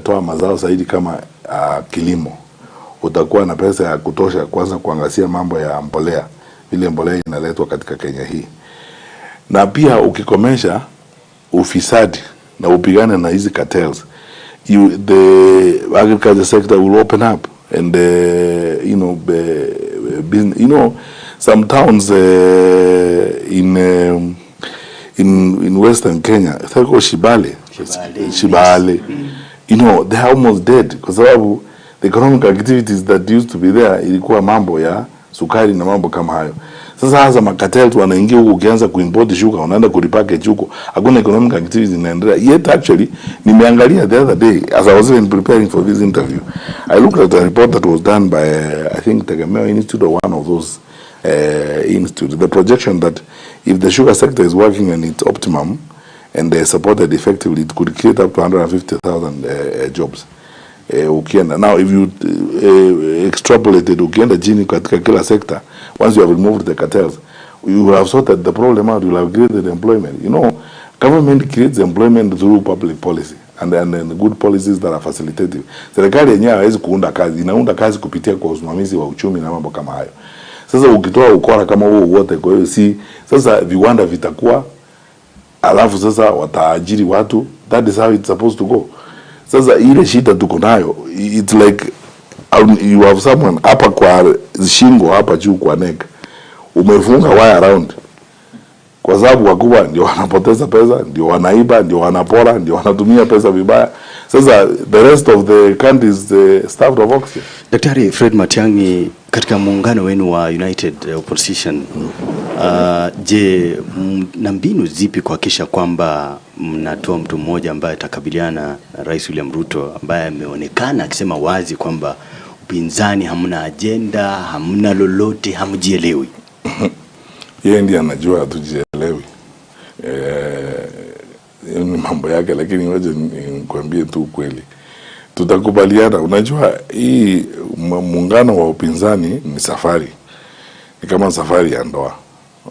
Toa mazao zaidi kama kilimo, utakuwa na pesa ya kutosha kwanza kuangazia mambo ya mbolea, vile mbolea inaletwa katika Kenya hii, na pia ukikomesha ufisadi na upigane na hizi cartels, the agriculture sector will open up and the business, some towns in Western Kenya, Theko Shibale, Shibale. Shibale, they are almost dead kwa sababu the economic activities that used to be there ilikuwa mambo ya sukari na mambo kama hayo. Sasa hasa macartels wanaingia huku, ukianza kuimport sugar unaenda kurepackage huko, hakuna economic activity inaendelea. Yet actually nimeangalia the other day, as I was even preparing for this interview, I looked at a report that was done by I think, Tegemeo Institute or one of those institutes, the projection that if the sugar sector is working and it's optimum and they supported effectively, it could create up to 150,000 jobs. Ukienda now, if you extrapolate it, ukienda chini katika kila sector, once you have removed the cartels, you will have sorted the problem out, you will have created employment. Government creates employment through public policy and good policies that are facilitative. Serikali yenyewe haiwezi kuunda kazi, inaunda kazi kupitia kwa usimamizi wa uchumi na mambo kama hayo. Sasa ukitoa ukora kama huo wote, kwa hiyo si sasa viwanda vitakuwa, alafu sasa wataajiri watu. That is how it's supposed to go. Sasa ile shida tuko nayo, it's like you have someone hapa kwa shingo, hapa juu kwa neck, umefunga wire around, kwa sababu wakubwa ndio wanapoteza pesa, ndio wanaiba, ndio wanapora, ndio wanatumia pesa vibaya. Sasa the rest of the country is starved of oxygen. Daktari Fred Matiang'i, katika muungano wenu wa United Opposition, je, mna mbinu zipi kuhakikisha kwamba mnatoa mtu mmoja ambaye atakabiliana na Rais William Ruto, ambaye ameonekana akisema wazi kwamba upinzani hamna ajenda, hamna lolote, hamjielewi? Yeye ndiye anajua hatujielewi. Hiyo ni mambo yake, lakini ngoja nikwambie tu ukweli, tutakubaliana. Unajua hii muungano wa upinzani ni safari, ni kama safari ya ndoa.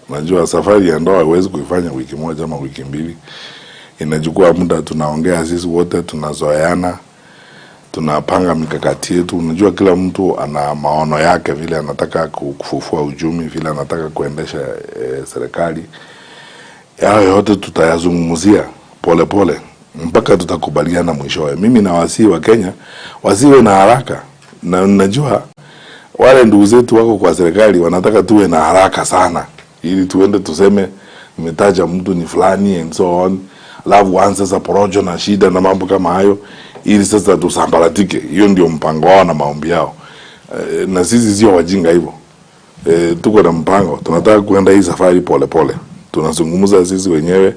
Unajua safari ya ndoa huwezi kuifanya wiki moja ama wiki mbili, inachukua muda. Tunaongea sisi wote, tunazoeana, tunapanga mikakati yetu. Unajua kila mtu ana maono yake, vile anataka kufufua uchumi, vile anataka kuendesha serikali. Hayo yote tutayazungumzia polepole mpaka tutakubaliana mwishowe. Mimi nawasihi Wakenya wasiwe na haraka, na najua wale ndugu zetu wako kwa serikali wanataka tuwe na haraka sana, ili tuende tuseme nimetaja mtu ni fulani and so on, alafu waanze sasa porojo na shida na mambo kama hayo, ili sasa tusambaratike. Hiyo ndio mpango wao na maombi yao. Na sisi sio wajinga hivyo. Tuko na mpango, tunataka kuenda hii safari polepole. Tunazungumza sisi wenyewe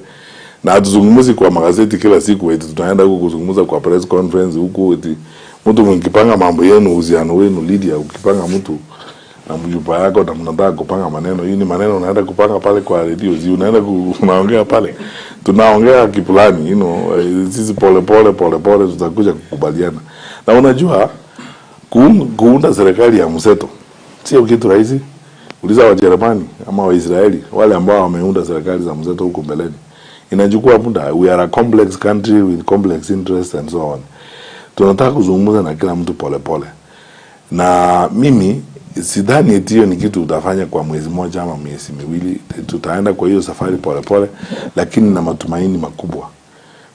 na hatuzungumzi kwa magazeti kila siku, eti tunaenda huku kuzungumza kwa press conference huku, eti mtu mkipanga mambo yenu, uhusiano wenu, Lydia, ukipanga mtu na mjumba yako na mnataka kupanga maneno, hii ni maneno unaenda kupanga pale kwa redio, si unaenda unaongea pale, tunaongea kipulani, sisi pole pole pole pole tutakuja kukubaliana. Na unajua kuunda serikali ya mseto sio kitu rahisi. Uliza Wajerumani ama Waisraeli wale ambao wameunda serikali za mseto huko mbeleni, inachukua muda. We are a complex country with complex interests and so on. Tunataka kuzungumza na kila mtu polepole pole. Na mimi sidhani eti hiyo ni kitu utafanya kwa mwezi mmoja ama miezi miwili. Tutaenda kwa hiyo safari polepole, lakini na matumaini makubwa,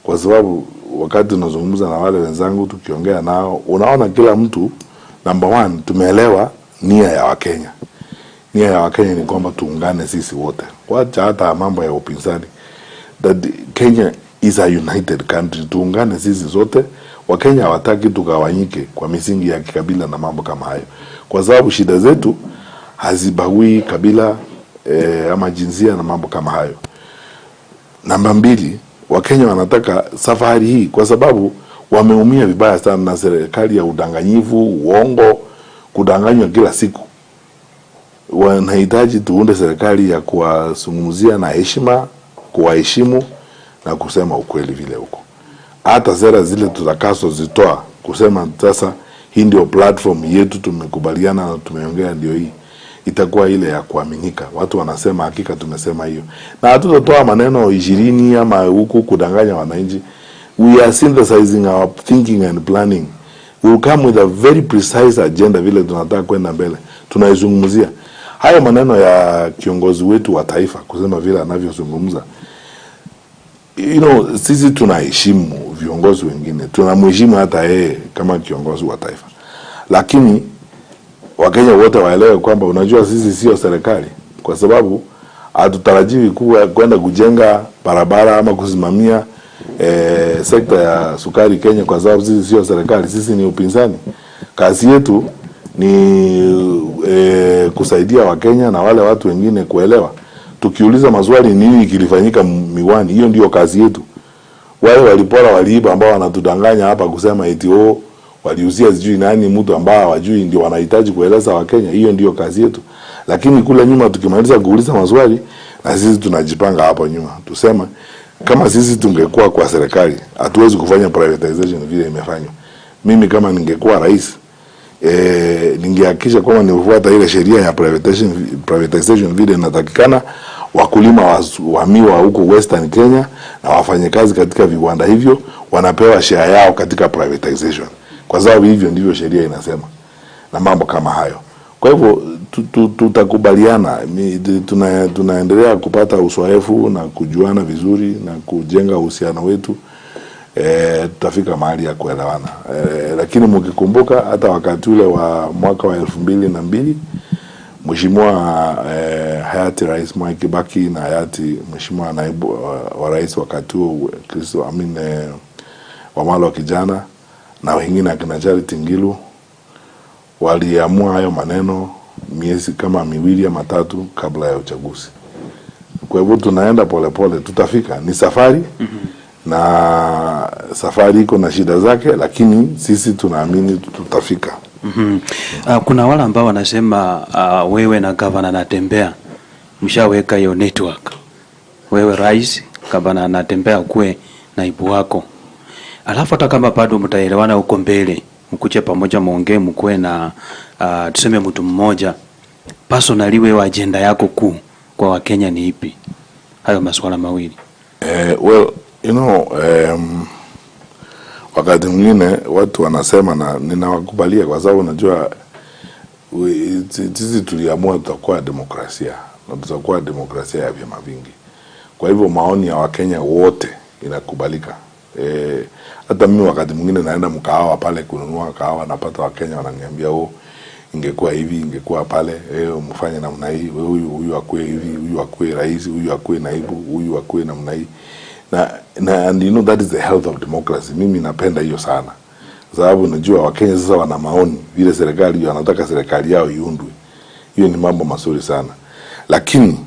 kwa sababu wakati tunazungumza na wale wenzangu, tukiongea nao, unaona kila mtu, number one, tumeelewa nia ya Wakenya. Nia ya Wakenya ni kwamba tuungane sisi wote, wacha hata mambo ya upinzani, that Kenya is a united country. Tuungane sisi zote. Wakenya hawataki tugawanyike kwa misingi ya kikabila na mambo kama hayo, kwa sababu shida zetu hazibagui kabila ama jinsia na mambo kama hayo. Namba mbili, Wakenya wanataka safari hii kwa sababu wameumia vibaya sana na serikali ya udanganyifu, uongo, kudanganywa kila siku. Wanahitaji tuunde serikali ya kuwazungumzia na heshima, kuwaheshimu na kusema ukweli vile huko. Hata sera zile tutakazozitoa kusema sasa hii ndio platform yetu, tumekubaliana na tumeongea, ndio hii itakuwa ile ya kuaminika. Watu wanasema hakika tumesema hiyo, na hatutatoa maneno 20 ama huku kudanganya wananchi. We are synthesizing our thinking and planning. We will come with a very precise agenda vile tunataka kwenda mbele. Tunaizungumzia hayo maneno ya kiongozi wetu wa taifa kusema vile anavyozungumza. Sisi tunaheshimu viongozi wengine, tunamheshimu hata yeye kama kiongozi wa taifa, lakini Wakenya wote waelewe kwamba unajua, sisi sio serikali, kwa sababu hatutarajiwi kuwa kwenda kujenga barabara ama kusimamia sekta ya sukari Kenya, kwa sababu sisi sio serikali, sisi ni upinzani. Kazi yetu ni kusaidia Wakenya na wale watu wengine kuelewa. Tukiuliza maswali nini kilifanyika Miwani, hiyo ndio kazi yetu. Wale walipora, waliiba, ambao wanatudanganya hapa kusema eti, oh, waliuzia sijui nani, mtu ambao hawajui, ndio wanahitaji kueleza Wakenya. Hiyo ndio kazi yetu. Lakini kule nyuma tukimaliza kuuliza maswali, na sisi tunajipanga hapo nyuma tusema kama sisi tungekuwa kwa serikali hatuwezi kufanya privatization vile imefanywa. Mimi kama ningekuwa rais, ningehakikisha kwamba nimefuata ile sheria ya privatization vile inatakikana. Wakulima wa miwa huko Western Kenya na wafanyakazi katika viwanda hivyo wanapewa share yao katika privatization, kwa sababu hivyo ndivyo sheria inasema na mambo kama hayo. Kwa hivyo tutakubaliana, tunaendelea kupata uzoefu na kujuana vizuri na kujenga uhusiano wetu. Tutafika mahali ya kuelewana. Lakini mkikumbuka hata wakati ule wa mwaka wa 2002, Mheshimiwa hayati Rais Mwai Kibaki na hayati Mheshimiwa naibu wa rais wakati huo Kristo Amin, Wamalwa kijana na wengine akina Charity Ngilu waliamua hayo maneno miezi kama 2 ama 3 kabla ya uchaguzi. Kwa hivyo tunaenda polepole, tutafika. Ni safari na safari iko na shida zake, lakini sisi tunaamini tutafika. Kuna wale ambao wanasema wewe na gavana Natembeya mshaweka hiyo network. Wewe rais, gavana Natembeya kuwe naibu wako, alafu hata kama bado mtaelewana huko mbele, mkuje pamoja muongee, mkuwe na tuseme mtu mmoja. Personally, wewe agenda yako kuu kwa Wakenya ni ipi? Hayo masuala mawili. Well, wakati mwingine watu wanasema na ninawakubalia kwa sababu unajua sisi tuliamua tutakuwa demokrasia na tutakuwa demokrasia ya vyama vingi. Kwa hivyo maoni ya Wakenya wote inakubalika. Hata mimi wakati mwingine naenda mkahawa pale kununua kahawa, napata Wakenya wananiambia, "Oh, ingekuwa hivi, ingekuwa pale, mfanye namna hii, huyu huyu akue hivi, huyu akue rais, huyu akue naibu, huyu akue namna hii." Na and that is the health of democracy. Mimi napenda hiyo sana, sababu najua Wakenya sasa wana maoni vile serikali wanataka serikali yao iundwe. Hiyo ni mambo mazuri sana, lakini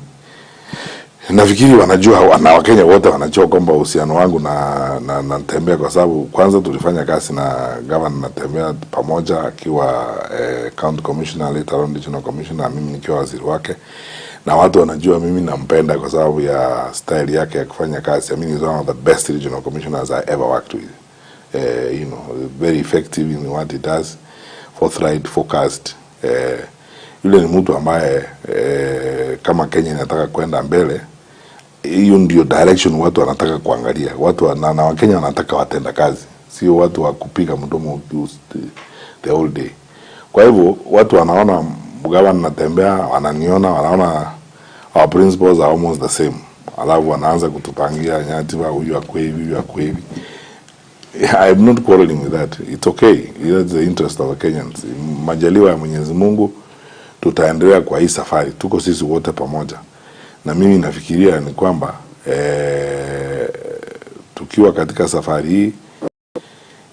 nafikiri wanajua na Wakenya wote wanajua kwamba uhusiano wangu na Natembeya, kwa sababu kwanza tulifanya kazi na Governor Natembeya pamoja akiwa county commissioner, later on regional commissioner, mimi nikiwa waziri wake, na watu wanajua mimi nampenda kwa sababu ya style yake ya kufanya kazi. I mean, he's one of the best regional commissioners I ever worked with. Very effective in what he does, forthright, focused. Yule ni mtu ambaye kama Kenya inataka kwenda mbele, hiyo ndio direction watu wanataka kuangalia. Watu na Wakenya wanataka watenda kazi, sio watu wa kupiga mdomo the whole day. Kwa hivyo watu wanaona gavana Natembeya, wananiona, wanaona our principles are almost the same, alafu wanaanza kutupangia nyadhifa, huyu akue hivi, huyu akue hivi. I'm not quarreling with that. It's okay. That's the interest of the Kenyans. Majaliwa ya Mwenyezi Mungu tutaendelea kwa hii safari, tuko sisi wote pamoja, na mimi nafikiria ni kwamba tukiwa katika safari hii,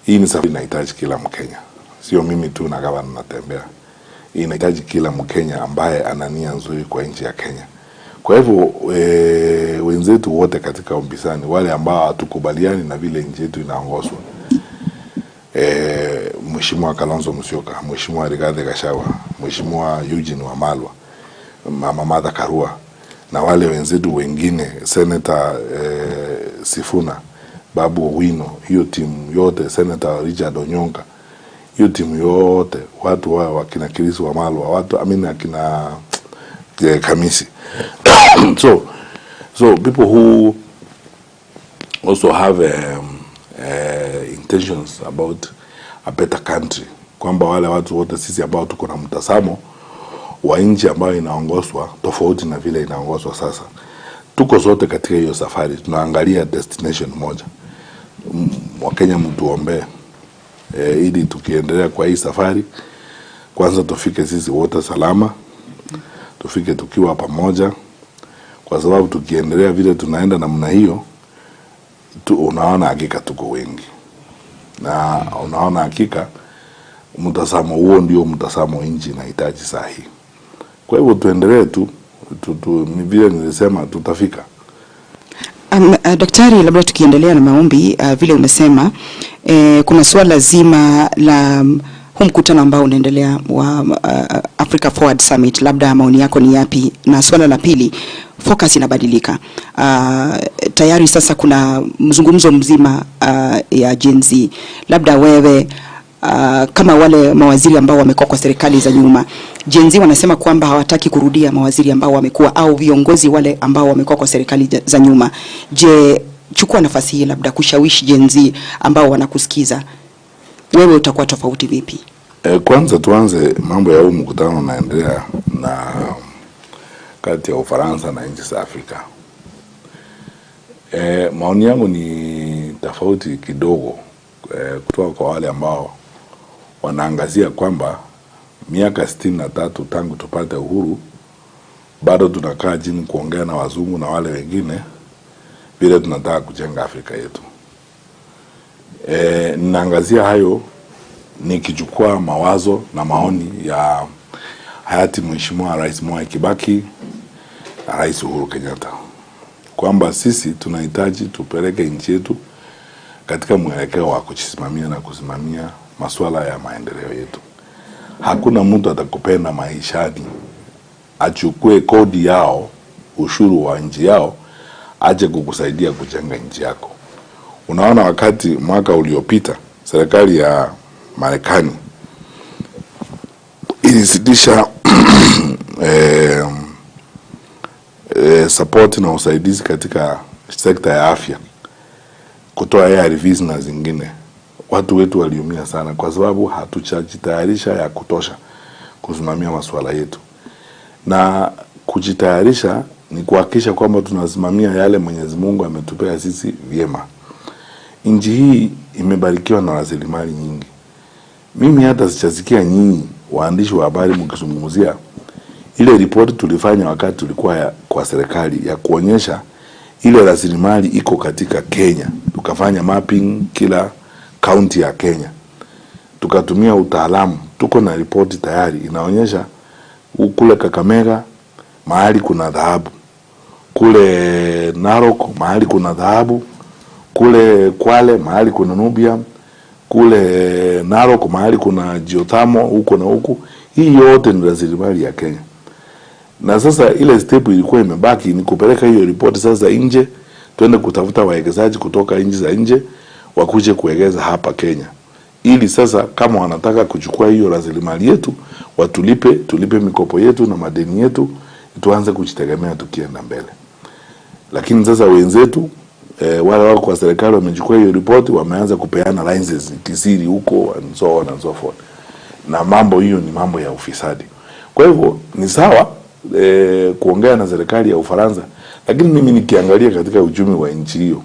hii ni safari inahitaji kila Mkenya, sio mimi tu na gavana Natembeya. Hii inahitaji kila Mkenya ambaye ana nia nzuri kwa nchi ya Kenya. Kwa hivyo wenzetu wote katika upinzani, wale ambao hatukubaliani na vile nchi yetu inaongozwa, Mheshimiwa Kalonzo Musyoka, Mheshimiwa Rigathi Gachagua, Mheshimiwa Eugene Wamalwa, Mama Martha Karua na wale wenzetu wengine, Senator Sifuna, Babu Owino, hiyo timu yote, Senator Richard Onyonka, hiyo timu yote, watu wa wakina Chris Wamalwa, watu I mean akina Kamisi so people who also have intentions about a better country, kwamba wale watu wote sisi ambao tuko na mtazamo wa nchi ambayo inaongozwa tofauti na vile inaongozwa sasa, tuko sote katika hiyo safari, tunaangalia destination moja. Wakenya mtuombee ili tukiendelea kwa hii safari, kwanza tufike sisi wote salama, tufike tukiwa pamoja, kwa sababu tukiendelea vile tunaenda namna hiyo tu, unaona hakika tuko wengi na unaona hakika mtazamo huo ndio mtazamo nchi inahitaji saa hii. Kwa hivyo tuendelee tu, ni vile nilisema tutafika. Daktari, labda tukiendelea na maombi, vile umesema, kuna suala zima la huu mkutano ambao unaendelea wa Africa Forward Summit, labda maoni yako ni yapi? Na suala la pili, focus inabadilika. Tayari sasa kuna mzungumzo mzima ya Gen Z. Labda wewe, kama wale mawaziri ambao wamekuwa kwa serikali za nyuma, Gen Z wanasema kwamba hawataki kurudia mawaziri ambao wamekuwa au viongozi wale ambao wamekuwa kwa serikali za nyuma. Je, chukua nafasi hii labda kushawishi Gen Z ambao wanakusikiza, wewe utakuwa tofauti vipi? Kwanza tuanze mambo ya huu mkutano unaendelea na kati ya Ufaransa na nchi za Afrika. Maoni yangu ni tofauti kidogo kutoka kwa wale ambao wanaangazia kwamba miaka 63 tangu tupate uhuru bado tunakaa chini kuongea na wazungu na wale wengine vile tunataka kujenga Afrika yetu. Ninaangazia hayo nikichukua mawazo na maoni ya hayati Mheshimiwa Rais Mwai Kibaki na Rais Uhuru Kenyatta kwamba sisi tunahitaji tupeleke nchi yetu katika mwelekeo wa kujisimamia na kusimamia masuala ya maendeleo yetu. Hakuna mtu atakupenda maishani achukue kodi yao, ushuru wa nchi yao, aje kukusaidia kujenga nchi yako. Unaona, wakati mwaka uliopita serikali ya Marekani ilisitisha support na usaidizi katika sekta ya afya, kutoa ARVs na zingine. Watu wetu waliumia sana, kwa sababu hatujajitayarisha ya kutosha kusimamia masuala yetu, na kujitayarisha ni kuhakikisha kwamba tunasimamia yale Mwenyezi Mungu ametupea sisi vyema. Nchi hii imebarikiwa na rasilimali nyingi. Mimi hata sijasikia nyinyi waandishi wa habari mkizungumzia ile ripoti tulifanya wakati tulikuwa kwa serikali ya kuonyesha ile rasilimali iko katika Kenya. Tukafanya mapping kila kaunti ya Kenya, tukatumia utaalamu. Tuko na ripoti tayari inaonyesha kule Kakamega mahali kuna dhahabu, kule Narok mahali kuna dhahabu, kule Kwale mahali kuna Nubia, kule Narok mahali kuna geothermal huko na huku. Hii yote ni rasilimali ya Kenya. Na sasa ile step ilikuwa imebaki ni kupeleka hiyo ripoti sasa nje, twende kutafuta wawekezaji kutoka nchi za nje wakuje kuwekeza hapa Kenya, ili sasa kama wanataka kuchukua hiyo rasilimali yetu watulipe, tulipe mikopo yetu na madeni yetu, tuanze kujitegemea tukienda mbele. Lakini sasa wenzetu wale wako kwa serikali wamechukua hiyo ripoti, wameanza kupeana licenses kisiri huko and so on and so forth, na mambo hiyo ni mambo ya ufisadi. Kwa hivyo ni sawa kuongea na serikali ya Ufaransa, lakini mimi nikiangalia katika uchumi wa nchi hiyo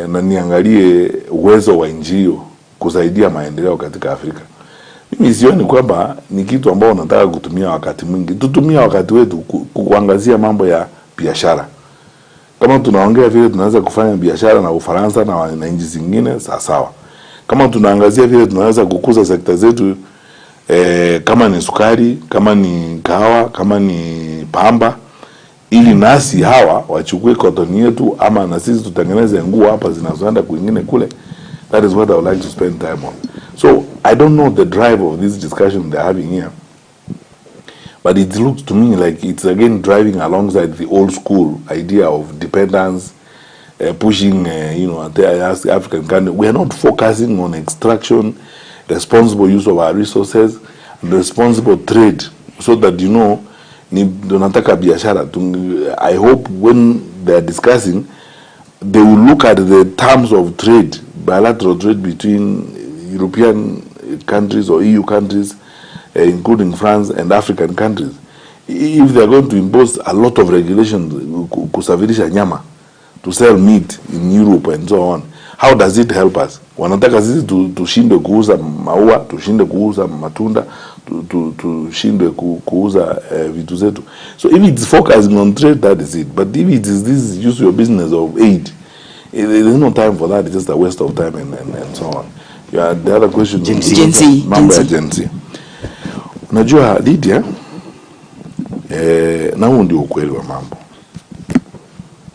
na niangalie uwezo wa nchi hiyo kusaidia maendeleo katika Afrika, mimi sioni kwamba ni kitu ambao unataka kutumia wakati mwingi. Tutumia wakati wetu kuangazia mambo ya biashara. Kama tunaongea vile tunaweza kufanya biashara na Ufaransa na nchi zingine, sawa sawa. Kama tunaangazia vile tunaweza kukuza sekta zetu, kama ni sukari, kama ni kahawa, kama ni pamba, ili nasi hawa wachukue cotton yetu ama na sisi tutengeneze nguo hapa zinazoenda kwingine kule. That is what I would like to spend time on. So I don't know the drive of this discussion they're having here, but it looks to me like it's again driving alongside the old school idea of dependence, pushing, the African country. We are not focusing on extraction, responsible use of our resources, and responsible trade, so that ni tunataka biashara. I hope when they are discussing They will look at the terms of trade, bilateral trade between European countries or EU countries, including France and African countries. If they are going to impose a lot of regulations kusafirisha nyama, to sell meat in Europe and so on, how does it help us? Wanataka sisi tushindwe kuuza maua, tushindwe kuuza matunda, tushindwe kuuza vitu zetu. So if it's focusing on trade, that is it. But if it is this usual business of aid, there's no time for that. It's just a waste of time and so on. Yeah, the other question, Gen Z. Gen Z, mambo ya Gen Z. Gen Z. Unajua Lydia, na huu ndio ukweli wa mambo.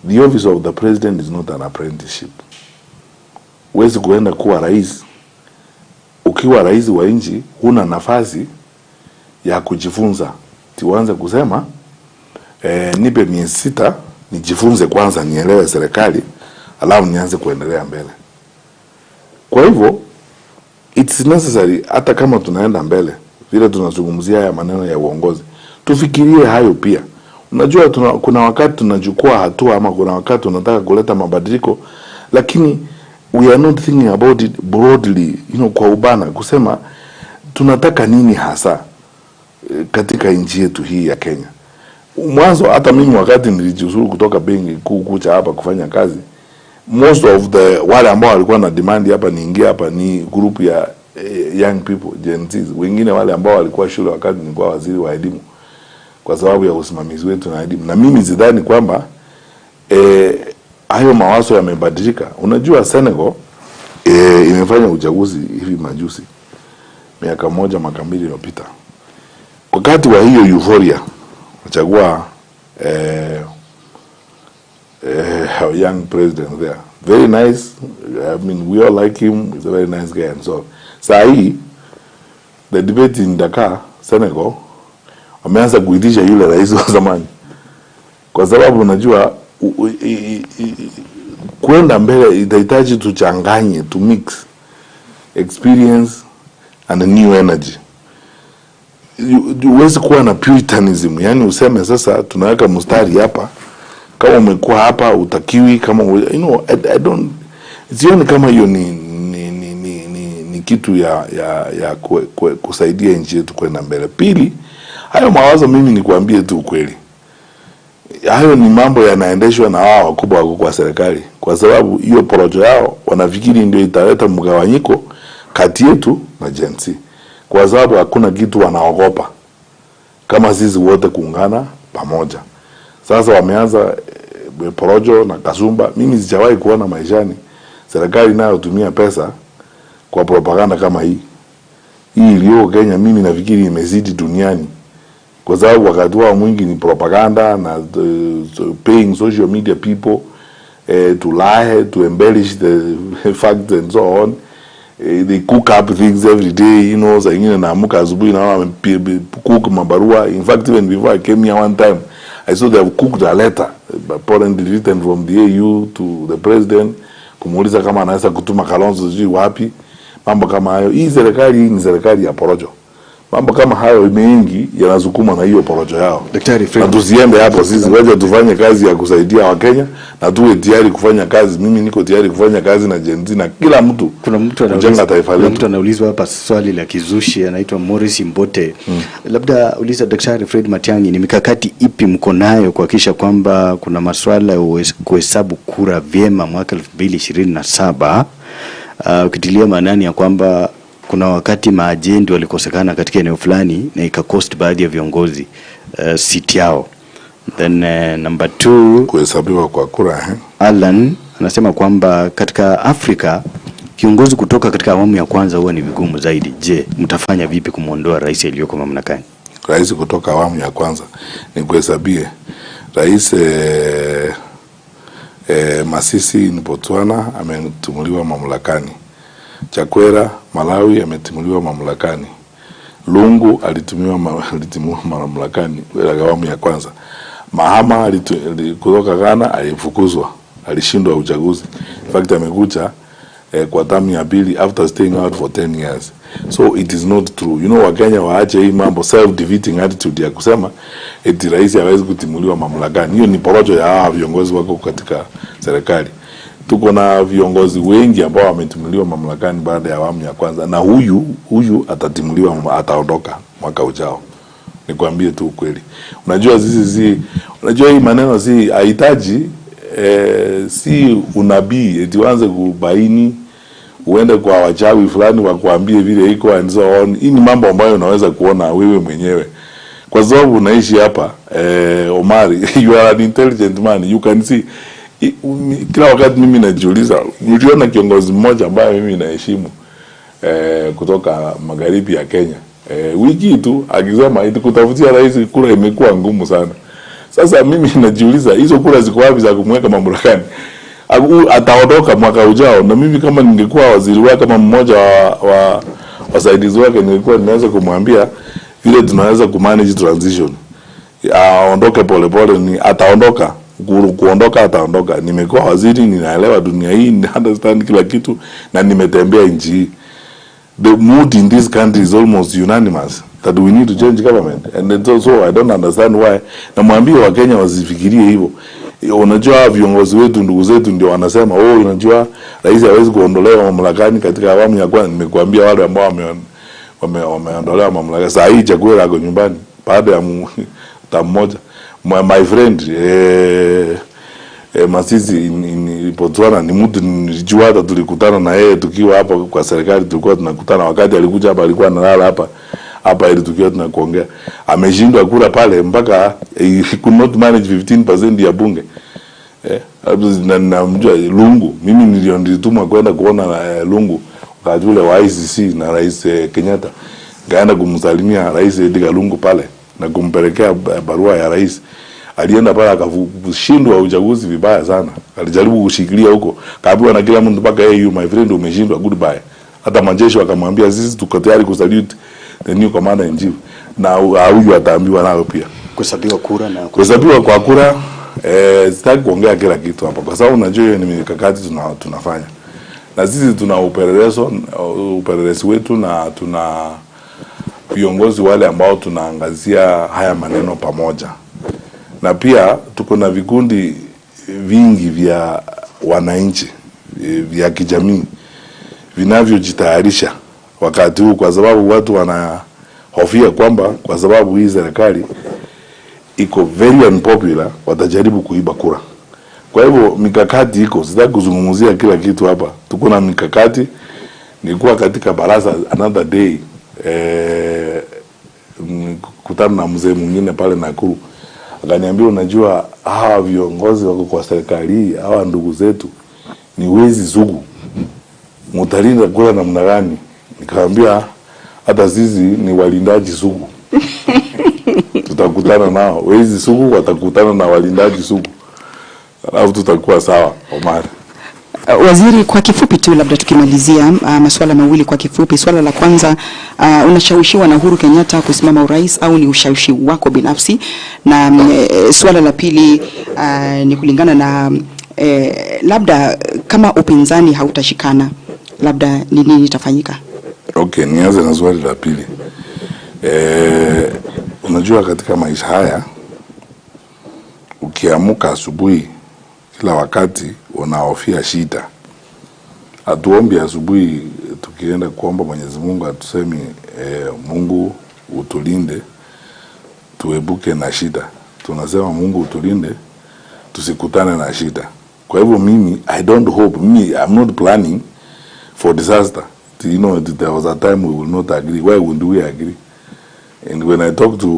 The office of the president is not an apprenticeship. Huwezi kuenda kuwa rais. Ukiwa rais wa nchi, huna nafasi ya kujifunza. Tuanze kusema nipe miezi 6 nijifunze kwanza, nielewe serikali, alafu nianze kuendelea mbele. Kwa hivyo it's necessary, hata kama tunaenda mbele vile tunazungumzia haya maneno ya uongozi, tufikirie hayo pia. Unajua kuna wakati tunachukua hatua ama kuna wakati tunataka kuleta mabadiliko, lakini we are not thinking about it broadly, kwa upana, kusema tunataka nini hasa katika nchi yetu hii ya Kenya. Mwanzo hata mimi wakati nilijiuzuru kutoka benki kuu kuja hapa kufanya kazi, most of the wale ambao walikuwa na demand hapa niingie hapa ni group ya young people, Gen Zs, wengine wale ambao walikuwa shule wakati nilikuwa waziri wa elimu, kwa sababu ya usimamizi wetu na elimu. Na mimi sidhani kwamba hayo mawazo yamebadilika. Unajua Senegal imefanya uchaguzi hivi majuzi, miaka moja 2 iliyopita. Wakati wa hiyo euphoria wachagua our young president there. Very nice. I mean, we all like him. He's a very nice guy and so on. Saa hii the debate in Dakar, Senegal, wameanza kuitisha yule rais wa zamani, kwa sababu unajua kwenda mbele itahitaji tuchanganye, to mix experience and new energy. Huwezi kuwa na puritanism, yani useme sasa tunaweka mstari hapa, kama umekuwa hapa utakiwi, kama I don't, sioni kama hiyo ni kitu ya kusaidia nchi yetu kwenda mbele. Pili, hayo mawazo mimi nikuambie tu ukweli, hayo ni mambo yanaendeshwa na hawa wakubwa wako kwa serikali, kwa sababu hiyo porojo yao wanafikiri ndio italeta mgawanyiko kati yetu na Gen Z, kwa sababu hakuna kitu wanaogopa kama sisi wote kuungana pamoja. Sasa wameanza porojo na kasumba. Mimi sijawahi kuona maishani serikali inayotumia pesa kwa propaganda kama hii. Hii iliyoko Kenya mimi nafikiri imezidi duniani, kwa sababu wakati wao mwingi ni propaganda na paying social media people to lie, to embellish the facts and so on. They cook up things every day. Saa ingine naamka asubuhi naona cook mabarua. In fact, even before I came here one time, I saw they have cooked a letter, apparently written from the AU to the president, kumuuliza kama anaweza kutuma Kalonzo sijui wapi, mambo kama hayo. Hii serikali hii ni serikali ya porojo. Mambo kama hayo mengi yanasukuma na hiyo porojo yao. Daktari Fred. Na tusiende hapo sisi, wacha tufanye kazi ya kusaidia Wakenya na tuwe tayari kufanya kazi. Mimi niko tayari kufanya kazi na Gen Z na kila mtu Kuna mtu kujenga taifa kuna letu. mtu anaulizwa hapa swali la kizushi, anaitwa Morris Mbote. Labda uliza Daktari Fred Matiang'i, ni mikakati ipi mko nayo kuhakikisha kwamba kuna maswala ya kuhesabu kura vyema mwaka 2027, ukitilia maanani ya kwamba kuna wakati maajenti walikosekana katika eneo fulani na ikacost baadhi ya viongozi seat yao. Then number two, Kuhesabiwa kwa kura eh? Alan anasema kwamba katika Afrika kiongozi kutoka katika awamu ya kwanza huwa ni vigumu zaidi. Je, mtafanya vipi kumwondoa rais aliyoko mamlakani? Rais kutoka awamu ya kwanza, ni kuhesabie rais Masisi ni Botswana ametimuliwa mamlakani, Chakwera Malawi ametimuliwa mamlakani, Lungu alitimuliwa mamlakani kwa awamu ya kwanza. Mahama kutoka Ghana alifukuzwa, alishindwa uchaguzi. In fact amekuja kwa term ya pili after staying out for 10 years. So it is not true. Wakenya waache hii mambo self defeating attitude ya kusema eti rais hawezi kutimuliwa mamlakani. Hiyo ni porojo ya hawa viongozi wako katika serikali. Tuko na viongozi wengi ambao wametimuliwa mamlakani baada ya awamu ya kwanza, na huyu atatimuliwa, ataondoka mwaka ujao. Nikwambie tu ukweli. Unajua sisi si unajua hii maneno si hahitaji si unabii eti uanze kubaini uende kwa wachawi fulani wakuambie vile iko and so on. Hii ni mambo ambayo unaweza kuona wewe mwenyewe kwa sababu unaishi hapa, Omari, you are an intelligent man, you can see. Kila wakati mimi najiuliza, niliona kiongozi mmoja ambaye mimi naheshimu kutoka magharibi ya Kenya, wiki tu akisema eti kutafutia rais kura imekuwa ngumu sana. Sasa mimi najiuliza, hizo kura ziko wapi za kumweka mamlakani? Ataondoka mwaka ujao, na mimi kama ningekuwa waziri wake kama mmoja wa wasaidizi wake, ningekuwa ninaweza kumwambia vile tunaweza kumanage transition, aondoke polepole. Ni ataondoka, kuondoka ataondoka. Nimekuwa waziri, ninaelewa dunia hii, nina understand kila kitu na nimetembea nchi hii. The mood in this country is almost unanimous that we need to change government, and then so I don't understand why. Namwambia Wakenya wasifikirie hivyo. Unajua viongozi wetu, ndugu zetu, ndio wanasema, "Oh, unajua rais hawezi kuondolewa mamlakani katika awamu ya kwanza." Nimekuambia wale ambao wameondolewa mamlaka saa hii, Chakwera ako nyumbani baada ya term moja. My friend Masisi in Botswana ni mtu nilijua, hata tulikutana na yeye tukiwa hapa kwa serikali, tulikuwa tunakutana wakati alikuja hapa, alikuwa analala hapa hapa ili tukiwa tunakuongea. Ameshindwa kura pale mpaka he could not manage 15% ya bunge. Namjua Lungu, mimi nilio nilitumwa kwenda kuona Lungu wakati ule wa ICC na Rais Kenyatta, nikaenda kumsalimia Rais Edgar Lungu pale na kumpelekea barua ya rais. Alienda pale akashindwa uchaguzi vibaya sana, alijaribu kushikilia huko, kaambiwa na kila mtu mpaka, "Hey, you my friend, umeshindwa, goodbye." Hata majeshi wakamwambia, "Sisi tuko tayari kusalute the new commander in chief," na huyu ataambiwa nayo pia. Kuhesabiwa kura na Kuhesabiwa kwa kura, sitaki kuongea kila kitu hapa kwa sababu unajua hiyo ni mikakati tunafanya na sisi tuna upelelezi wetu na tuna viongozi wale ambao tunaangazia haya maneno pamoja, na pia tuko na vikundi vingi vya wananchi, vya kijamii vinavyojitayarisha wakati huu, kwa sababu watu wanahofia kwamba kwa sababu hii serikali iko very unpopular, watajaribu kuiba kura. Kwa hivyo mikakati iko, sitaki kuzungumzia kila kitu hapa. Tuko na mikakati. Nilikuwa katika baraza another day, kutana na mzee mwingine pale Nakuru, akaniambia, "Unajua hawa viongozi wako kwa serikali hii, hawa ndugu zetu ni wezi sugu, mutalinda kura namna gani?" Nikamwambia hata sisi ni walindaji sugu, tutakutana nao wezi sugu, watakutana na walindaji sugu, alafu tutakuwa sawa, Omar. Waziri, kwa kifupi tu labda tukimalizia, masuala mawili kwa kifupi. Swala la kwanza, unashawishiwa na Uhuru Kenyatta kusimama urais au ni ushawishi wako binafsi? Na swala la pili, ni kulingana na labda kama upinzani hautashikana, labda ni nini itafanyika? Okay, nianze na swali la pili. Unajua katika maisha haya ukiamuka asubuhi kila wakati unahofia shida. Hatuombi asubuhi tukienda kuomba Mwenyezi Mungu, hatusemi, "Mungu utulinde tuepuke na shida." Tunasema, "Mungu utulinde tusikutane na shida." Kwa hivyo mimi I don't hope, mimi I'm not planning for disaster. There was a time we will not agree. Why would we agree? And when I talk to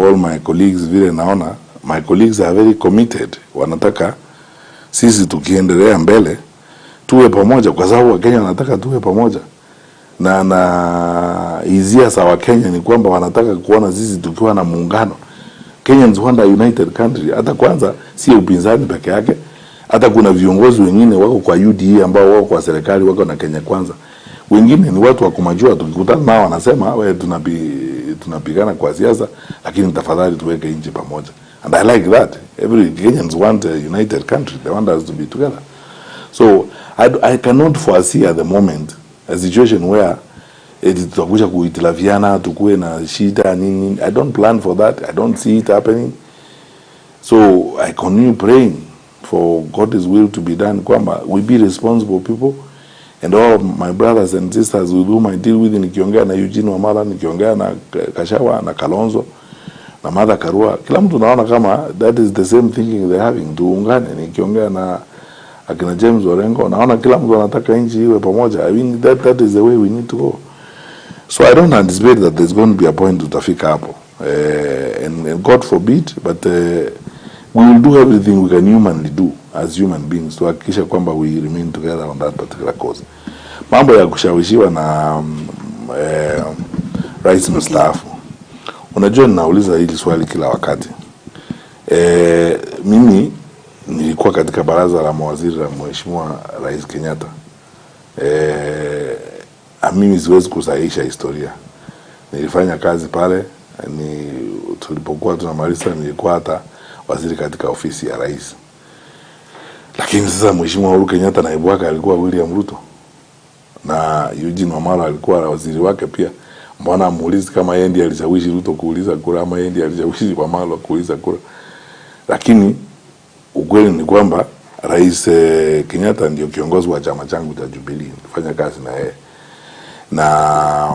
all my colleagues, vile naona my colleagues are very committed. Wanataka sisi tukiendelea mbele tuwe pamoja, kwa sababu Wakenya wanataka tuwe pamoja, na hisia za Wakenya ni kwamba wanataka kuona sisi tukiwa na muungano. Kenyans want a united country. Hata kwanza si upinzani peke yake, hata kuna viongozi wengine wako kwa UDA ambao wako kwa serikali, wako na Kenya Kwanza. Wengine ni watu wa kumajua, tukikutana nao wanasema, "We tunapigana kwa siasa, lakini tafadhali tuweke nchi pamoja." And I like that. Every Kenyans want a united country. They want us to be together. So I cannot foresee at the moment a situation where eti tutakuja kuhitilafiana, tukuwe na shida nini. I don't plan for that. I don't see it happening. So I continue praying. for God's will to be done, kwamba we be responsible people and all my brothers and sisters with whom I deal with, nikiongea na Eugene Wamalwa, nikiongea na Kashawa na Kalonzo na Martha Karua, kila mtu naona kama that is the same thinking they're having. Tuungane. Nikiongea na akina James Orengo, naona kila mtu anataka nchi iwe pamoja. I mean, that is the way we need to go. So I don't anticipate that there's going to be a point tutafika hapo. And God forbid, but we will do everything we can humanly do as human beings tuhakikisha kwamba we remain together on that particular cause. Mambo ya kushawishiwa na rais mstaafu, unajua ninauliza hili swali kila wakati. Mimi nilikuwa katika baraza la mawaziri la Mheshimiwa Rais Kenyatta. Mimi siwezi kusahihisha historia. Nilifanya kazi pale, ni tulipokuwa tunamaliza nilikuwa hata waziri katika ofisi ya rais. Lakini sasa Mheshimiwa Uhuru Kenyatta naibu wake alikuwa William Ruto na Eugene Wamalwa alikuwa waziri wake pia. Mbona amuulizi kama yeye ndiye alishawishi Ruto kuuliza kura ama yeye ndiye alishawishi Wamalwa kuuliza kura? Lakini ukweli ni kwamba Rais Kenyatta ndio kiongozi wa chama changu cha Jubilee, nilifanya kazi na yeye na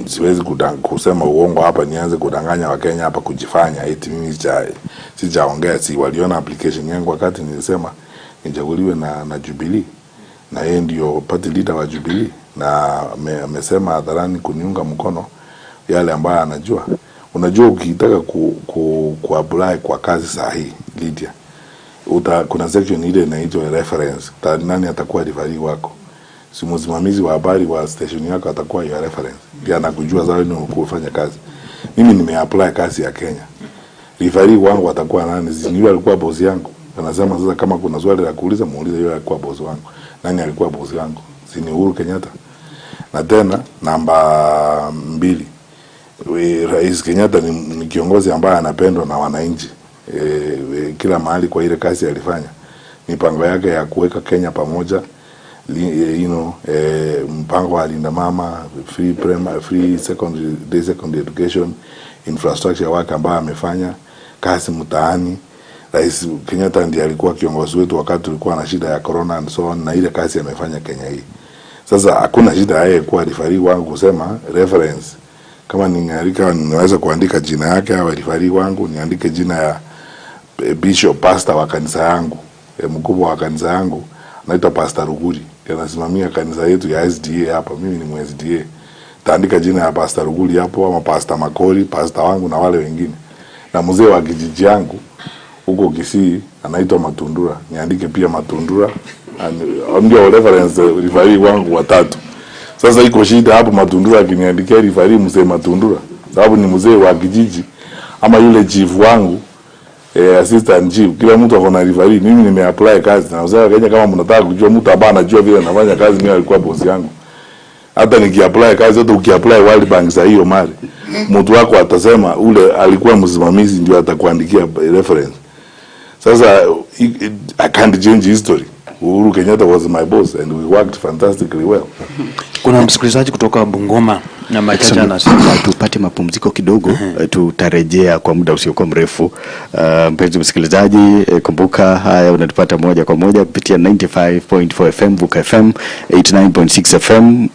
siwezi kusema uongo hapa, nianze kudanganya Wakenya hapa, kujifanya eti mimi sijaongea. Si waliona application yangu wakati nilisema nichaguliwe na Jubilee, na yeye ndio party leader wa Jubilee, na amesema hadharani kuniunga mkono yale ambayo anajua. Unajua, ukitaka ku apply kwa kazi sahihi, Lydia, kuna section ile inaitwa reference. Nani atakuwa referee wako? Si msimamizi wa habari wa station yako atakuwa your reference, ndiye anakujua sasa ni kufanya kazi. Mimi nimeapply kazi ya Kenya, referee wangu atakuwa nani? Si yule alikuwa boss yangu. Anasema sasa kama kuna swali la kuuliza, muulize yule alikuwa boss wangu. Nani alikuwa boss wangu? Si ni Uhuru Kenyatta? Na tena namba 2, Rais Kenyatta ni kiongozi ambaye anapendwa na wananchi kila mahali kwa ile kazi alifanya, mipango yake ya kuweka Kenya pamoja, mpango wa Linda Mama, free primary, free secondary, day secondary education, infrastructure wake ambayo amefanya kazi mtaani. Rais Kenyatta ndiye alikuwa kiongozi wetu wakati tulikuwa na shida ya corona and so on, na ile kazi amefanya Kenya hii. Sasa hakuna shida yeye kuwa referee wangu kusema reference. Kama ningeandika, ninaweza kuandika jina yake au referee wangu, niandike jina ya bishop, pastor wa kanisa yangu, mkubwa wa kanisa yangu anaitwa Pastor Ruguri, anasimamia kanisa yetu ya SDA hapa. Mimi ni mwa SDA. Taandika jina ya Pastor Ruguri hapo, ama Pastor Makori, pastor wangu na wale wengine. Na mzee wa kijiji yangu huko Kisii anaitwa Matundura, niandike pia Matundura, ndio reference referee wangu watatu. Sasa iko shida hapo, Matundura akiniandikia referee mzee Matundura, sababu ni mzee wa kijiji, ama yule chief wangu, assistant chief, kila mtu ako na referee. Mimi nimeapply kazi na wazee wa Kenya, kama mnataka kujua mtu ambaye anajua vile anafanya kazi, mimi alikuwa boss yangu. Hata nikiapply kazi, hata ukiapply World Bank za hiyo mali, mtu wako atasema ule alikuwa msimamizi ndio atakuandikia reference. Sasa I can't change history. Uhuru Kenyatta was my boss and we worked fantastically well. Kuna msikilizaji kutoka Bungoma na Machacha anasema tupate mapumziko kidogo, tutarejea kwa muda usiokuwa mrefu. Mpenzi msikilizaji, kumbuka haya unatupata moja kwa moja kupitia 95.4 FM Vuka FM, 89.6 FM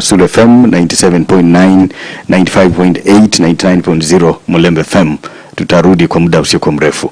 Sulu FM, 97.9, 95.8, 99.0 Mulembe FM. Tutarudi kwa muda usiokuwa mrefu.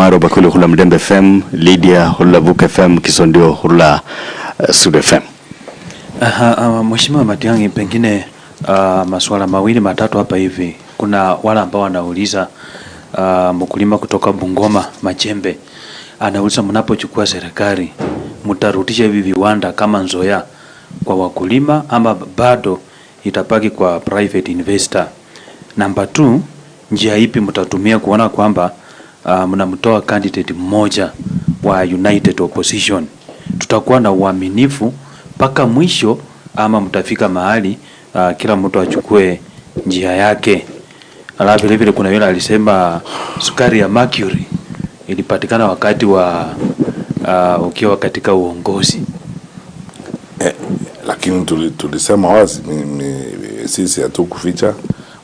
Omaro Bakuli khula Mlembe FM, Lydia khula Book FM, Kisondio khula Sud FM. Aha, Mheshimiwa Matiang'i, pengine masuala mawili matatu hapa hivi. Kuna wale ambao wanauliza, mkulima kutoka Bungoma Machembe anauliza, mnapochukua serikali mtarudisha hivi viwanda kama Nzoia kwa wakulima ama bado itabaki kwa private investor? Namba 2, njia ipi mtatumia kuona kwamba mnamtoa candidate mmoja wa United Opposition? Tutakuwa na uaminifu mpaka mwisho ama mtafika mahali kila mtu achukue njia yake? Alafu vile vile kuna yule alisema sukari ya mercury ilipatikana wakati wa ukiwa katika uongozi. Lakini tulisema wazi sisi hatukuficha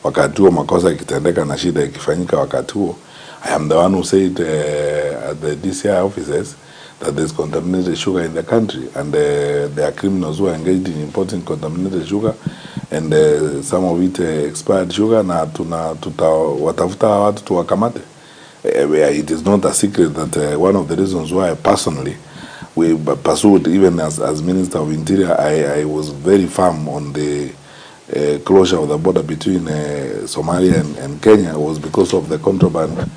wakati huo makosa ikitendeka na shida ikifanyika wakati huo. I am the one who said at the DCI offices that there's contaminated sugar in the country and there are criminals who are engaged in importing contaminated sugar and some of it expired sugar, na tuna tutawatafuta watu tuwakamate. It is not a secret that one of the reasons why personally we pursued, even as Minister of Interior, I was very firm on the closure of the border between Somalia and Kenya was because of the contraband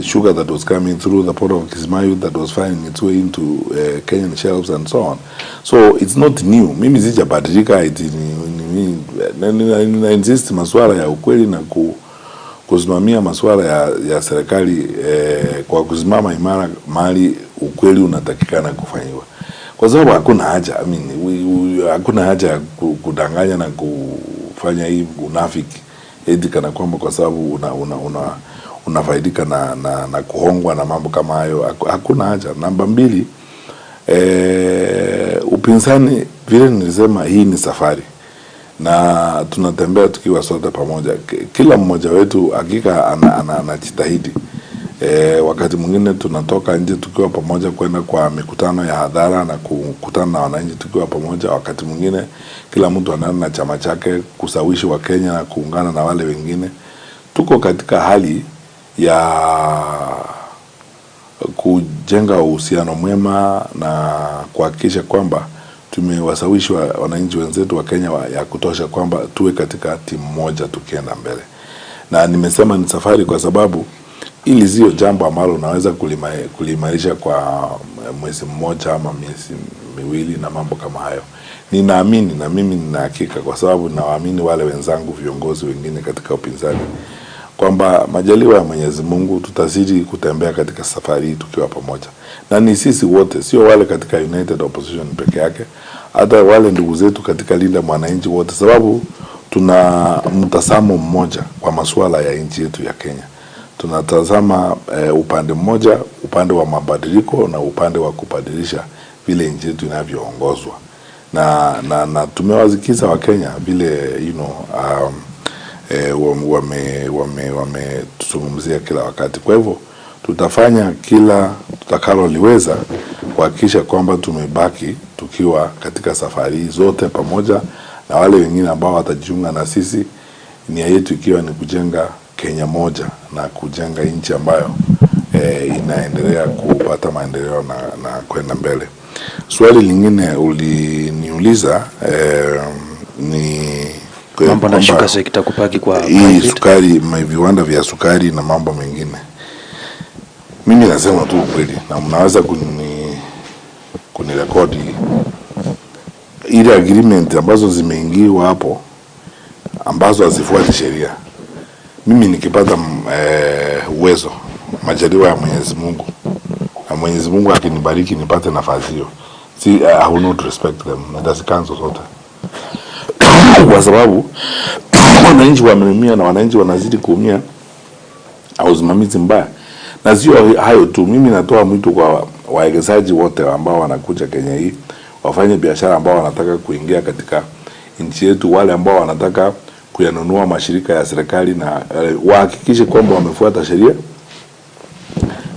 sugar that was coming through the port of Kismayu that was finding its way into Kenyan shelves and so on. So it's not new. Mimi sijabadilika eti na insist masuala ya ukweli na kusimamia masuala ya serikali kwa kusimama imara mahali ukweli unatakikana kufanyiwa, kwa sababu hakuna haja, I mean, hakuna haja ya kudanganya na kufanya hii unafiki eti kana kwamba kwa sababu unafaidika na kuhongwa na mambo kama hayo. Hakuna haja. Namba mbili, upinzani, vile nilisema, hii ni safari na tunatembea tukiwa sote pamoja. Kila mmoja wetu hakika anajitahidi. Wakati mwingine tunatoka nje tukiwa pamoja kwenda kwa mikutano ya hadhara na kukutana na wananchi tukiwa pamoja. Wakati mwingine kila mtu anaenda na chama chake kusawishi Wakenya na kuungana na wale wengine. Tuko katika hali ya kujenga uhusiano mwema na kuhakikisha kwamba tumewasawishi wananchi wenzetu wa Kenya ya kutosha kwamba tuwe katika timu moja tukienda mbele. Na nimesema ni safari kwa sababu hili sio jambo ambalo unaweza kuliimarisha kwa mwezi mmoja ama miezi miwili na mambo kama hayo. Ninaamini na mimi nina hakika, kwa sababu nawaamini wale wenzangu viongozi wengine katika upinzani, kwamba majaliwa ya Mwenyezi Mungu tutazidi kutembea katika safari hii tukiwa pamoja. Na ni sisi wote, sio wale katika United Opposition peke yake, hata wale ndugu zetu katika Linda Mwananchi wote, sababu tuna mtazamo mmoja kwa masuala ya nchi yetu ya Kenya. Tunatazama upande mmoja, upande wa mabadiliko na upande wa kubadilisha vile nchi yetu inavyoongozwa. Na tumewasikiza Wakenya vile wametuzungumzia kila wakati. Kwa hivyo tutafanya kila tutakaloliweza kuhakikisha kwamba tumebaki tukiwa katika safari zote pamoja na wale wengine ambao watajiunga na sisi, nia yetu ikiwa ni kujenga Kenya moja na kujenga nchi ambayo inaendelea kupata maendeleo na kwenda mbele. Swali lingine uliniuliza ni mambo na shuka sekta kupaki kwa hii sukari, viwanda vya sukari na mambo mengine. Mimi nasema tu ukweli na mnaweza kunirekodi. Ile agreement ambazo zimeingiwa hapo ambazo hazifuati sheria, mimi nikipata uwezo, majaliwa ya Mwenyezi Mungu, na Mwenyezi Mungu akinibariki nipate nafasi hiyo, si I will not respect them, nitazicancel zote kwa sababu wananchi wameumia na wananchi wanazidi kuumia au usimamizi mbaya. Na sio hayo tu, mimi natoa mwito kwa wawekezaji wote ambao wanakuja Kenya hii, wafanye biashara ambao wanataka kuingia katika nchi yetu, wale ambao wanataka kuyanunua mashirika ya serikali, na wahakikishe kwamba wamefuata sheria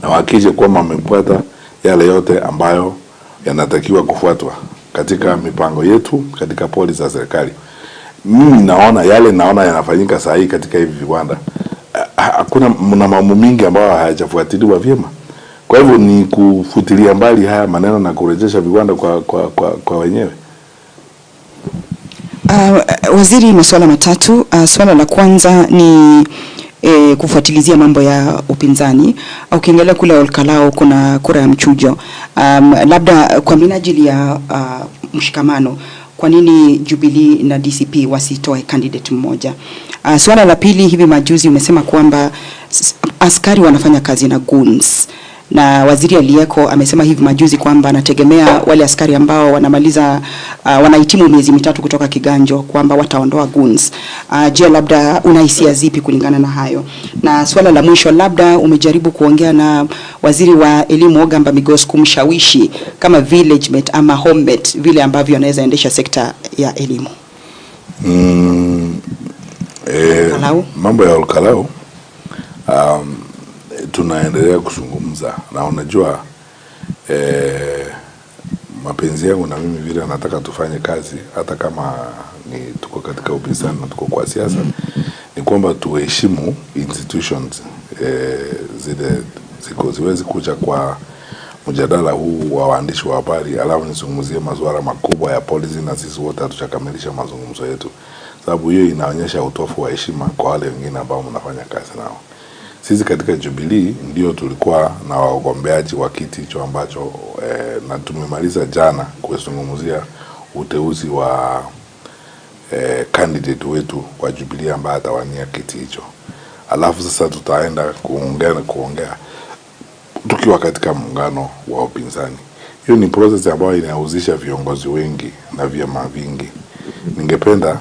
na wahakikishe kwamba wamefuata yale yote ambayo yanatakiwa kufuatwa katika mipango yetu, katika policy za serikali. Mimi naona yale naona yanafanyika saa hii katika hivi viwanda, Hakuna, mna mambo mingi ambayo hayajafuatiliwa vyema. Kwa hivyo ni kufutilia mbali haya maneno na kurejesha viwanda kwa wenyewe. Waziri, masuala matatu. Swala la kwanza ni kufuatilizia mambo ya upinzani. Ukiangalia kule Olkalou kuna kura ya mchujo. Labda kwa minajili ya mshikamano, kwa nini Jubilee na DCP wasitoe candidate mmoja? Swala la pili, hivi majuzi umesema kwamba askari wanafanya kazi na goons na waziri aliyeko amesema hivi majuzi kwamba anategemea wale askari ambao wanamaliza wanahitimu miezi 3 kutoka Kiganjo kwamba wataondoa goons. Je, labda una hisia zipi kulingana na hayo? Na swala la mwisho, labda umejaribu kuongea na waziri wa elimu Ogamba Migos kumshawishi kama village mate ama homemate vile ambavyo anaweza endesha sekta ya elimu? Olkalou? Mambo ya Olkalou, tunaendelea kuzungumza na unajua, mapenzi yangu na mimi vile nataka tufanye kazi hata kama ni tuko katika upinzani na tuko kwa siasa, ni kwamba tuheshimu institutions, zile ziko, ziwezi kuja kwa mjadala huu wa waandishi wa habari alafu nizungumzie masuala makubwa ya policy na sisi wote hatujakamilisha mazungumzo yetu, sababu hiyo inaonyesha utofu wa heshima kwa wale wengine ambao mnafanya kazi nao. Sisi katika Jubilee ndio tulikuwa na wagombeaji wa kiti hicho ambacho, na tumemaliza jana kuzungumzia uteuzi wa candidate wetu wa Jubilee ambaye atawania kiti hicho. Alafu sasa tutaenda kuongea tukiwa katika muungano wa upinzani. Hiyo ni process ambayo inahusisha viongozi wengi na vyama vingi. Ningependa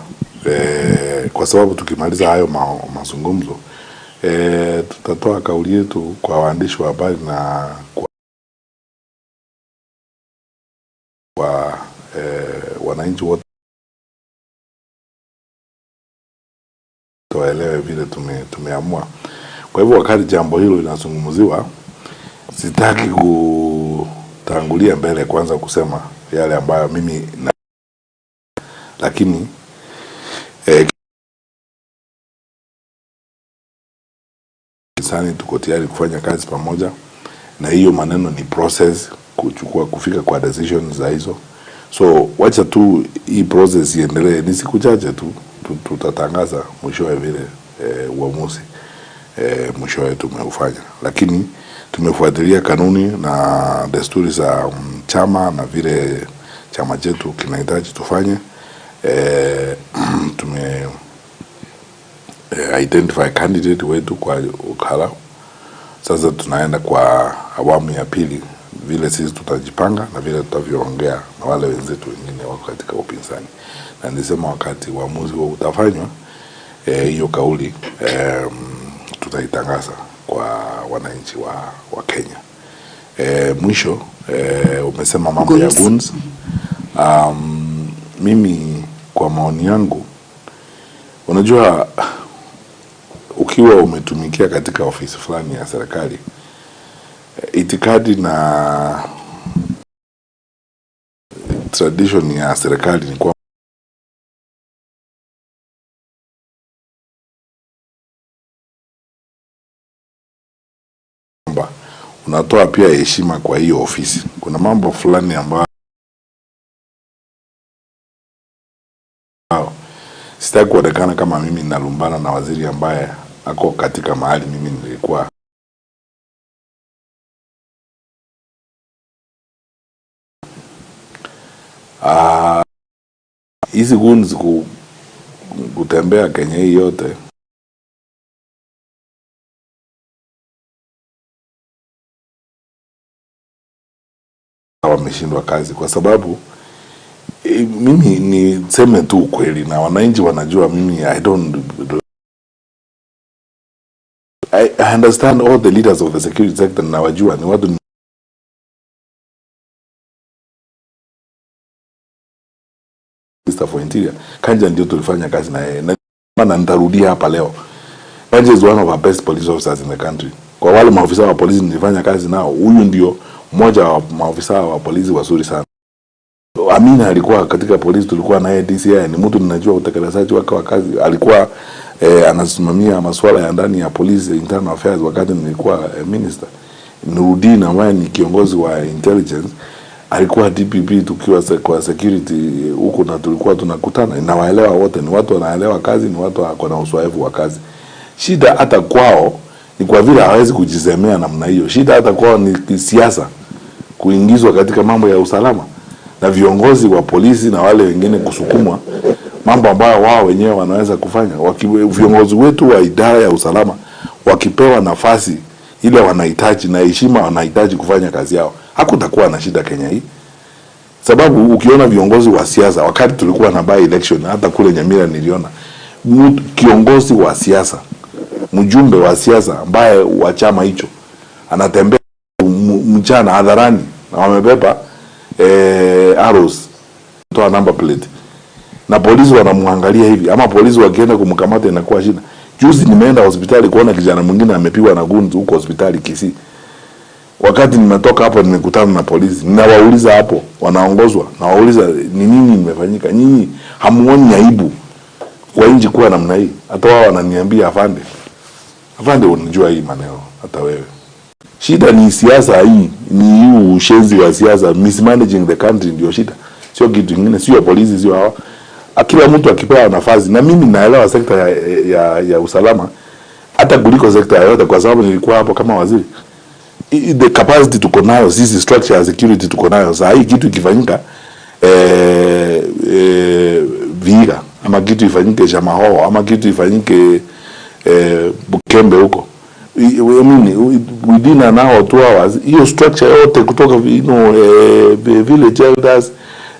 kwa sababu tukimaliza hayo mazungumzo, tutatoa kauli yetu kwa waandishi wa habari na kwa wananchi wote waelewe vile tumeamua. Kwa hivyo wakati jambo hilo linazungumziwa, sitaki kutangulia mbele kwanza kusema yale ambayo mimi na, lakini sani tuko tayari kufanya kazi pamoja, na hiyo maneno ni process kuchukua kufika kwa decisions za hizo. So wacha tu hii process iendelee, ni siku chache tu tutatangaza mwishowe vile uamuzi mwishowe tumeufanya, lakini tumefuatilia kanuni na desturi za chama na vile chama chetu kinahitaji tufanye. Tume identify candidate wetu kwa Olkalou. Sasa tunaenda kwa awamu ya pili, vile sisi tutajipanga na vile tutavyoongea na wale wenzetu wengine wako katika upinzani. Na nilisema wakati uamuzi huo utafanywa, hiyo kauli tutaitangaza kwa wananchi wa Kenya. Mwisho, umesema mambo ya Goons. goons. Mimi kwa maoni yangu, unajua ukiwa umetumikia katika ofisi fulani ya serikali, itikadi na tradition ya serikali ni kwamba unatoa pia heshima kwa hiyo ofisi. Kuna mambo fulani ambayo sitaki kuonekana kama mimi nalumbana na waziri ambaye ako katika mahali mimi nilikuwa. Hizi goons kutembea Kenya hii yote wameshindwa kazi, kwa sababu mimi niseme tu ukweli na wananchi wanajua mimi I don't I understand all the leaders of the security sector, na wajua ni watu Minister for Interior Kanja ndio tulifanya kazi na yeye, na nitarudia hapa leo. Kanja is one of our best police officers in the country. Kwa wale maafisa wa polisi nilifanya kazi nao, huyu ndio mmoja wa maafisa wa polisi wazuri sana. Amina alikuwa katika polisi, tulikuwa naye DCI, ni mtu ninajua utekelezaji wake wa kazi. Alikuwa anasimamia masuala ya ndani ya polisi, internal affairs, wakati nilikuwa minister. Nurudin ambaye ni kiongozi wa intelligence alikuwa DPP tukiwa kwa security huko, na tulikuwa tunakutana. Nawaelewa wote, ni watu wanaelewa kazi, ni watu wako na uzoefu wa kazi. Shida hata kwao ni kwa vile hawezi kujisemea namna hiyo. Shida hata kwao ni siasa kuingizwa katika mambo ya usalama na viongozi wa polisi na wale wengine kusukumwa mambo ambayo wao wenyewe wanaweza kufanya. Viongozi wetu wa idara ya usalama wakipewa nafasi ile wanahitaji na heshima wanahitaji kufanya kazi yao, hakutakuwa na shida Kenya hii. Sababu ukiona viongozi wa siasa, wakati tulikuwa na by election, hata kule Nyamira niliona kiongozi wa siasa, mjumbe wa siasa ambaye wa chama hicho anatembea mchana hadharani na wamebeba arrows, toa number plate, na polisi wanamwangalia hivi, ama polisi wakienda kumkamata inakuwa shida. Juzi nimeenda hospitali kuona kijana mwingine amepigwa na gunzi huko hospitali Kisii. Wakati nimetoka hapo nimekutana na polisi, ninawauliza hapo, wanaongozwa, nawauliza ni nini imefanyika, nyinyi hamuoni aibu kwa nchi kuwa namna hii? Hata wao wananiambia, afande, afande, unajua hii maneno hata wewe. Shida ni siasa hii, ni hii ushenzi wa siasa, mismanaging the country ndio shida, sio kitu kingine, sio polisi, sio hawa. Kila mtu akipewa nafasi, na mimi naelewa sekta ya usalama hata kuliko sekta yoyote, kwa sababu nilikuwa hapo kama waziri. The capacity tuko nayo sisi, structure ya security tuko nayo. Saa hii kitu ikifanyika Vihiga ama kitu ifanyike Shamahoho ama kitu ifanyike Bukembe huko, I mean, within an hour, 2 hours, hiyo structure yote kutoka village elders,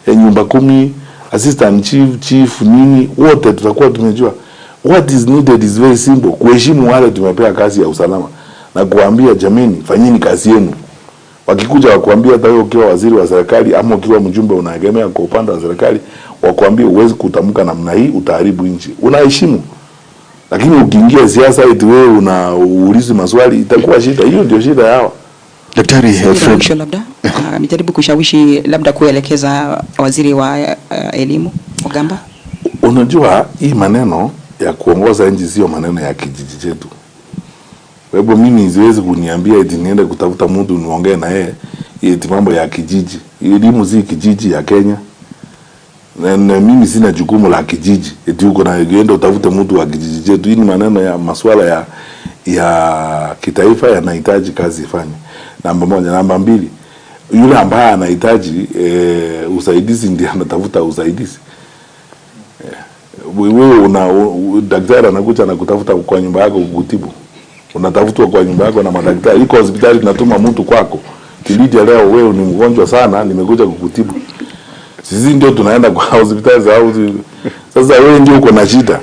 nyumba kumi, assistant chief, chief, nini, wote tutakuwa tumejua. What is needed is very simple: kuheshimu wale tumepewa kazi ya usalama na kuambia, jameni, fanyeni kazi yenu. Wakikuja wakuambia, hata wewe ukiwa waziri wa serikali ama ukiwa mjumbe unaegemea kwa upande wa serikali, wakuambia huwezi kutamka namna hii, utaharibu nchi, unaheshimu. Lakini ukiingia siasa eti wewe unaulizi maswali, itakuwa shida. Hiyo ndio shida yao. Daktari Swali la Fred, mwisho labda, nijaribu kushawishi labda kuelekeza waziri wa elimu Ogamba. Unajua hii maneno ya kuongoza nchi sio maneno ya kijiji chetu. Kwa hivyo mimi siwezi kuniambia eti niende kutafuta mtu niongee na yeye eti mambo ya kijiji. Elimu si kijiji ya Kenya. Na mimi sina jukumu la kijiji eti uko na uende utafute mtu wa kijiji chetu. Hii ni maneno ya masuala ya kitaifa yanahitaji kazi ifanye. Namba moja. Namba mbili, yule ambaye anahitaji usaidizi ndiye anatafuta usaidizi. Wewe una daktari anakuja anakutafuta kwa nyumba yako kukutibu, unatafutwa kwa nyumba yako na madaktari. Iko hospitali tunatuma mtu kwako, Kilija, leo wewe ni mgonjwa sana, nimekuja kukutibu. Sisi ndio tunaenda kwa hospitali za sasa, wewe ndio uko na shida,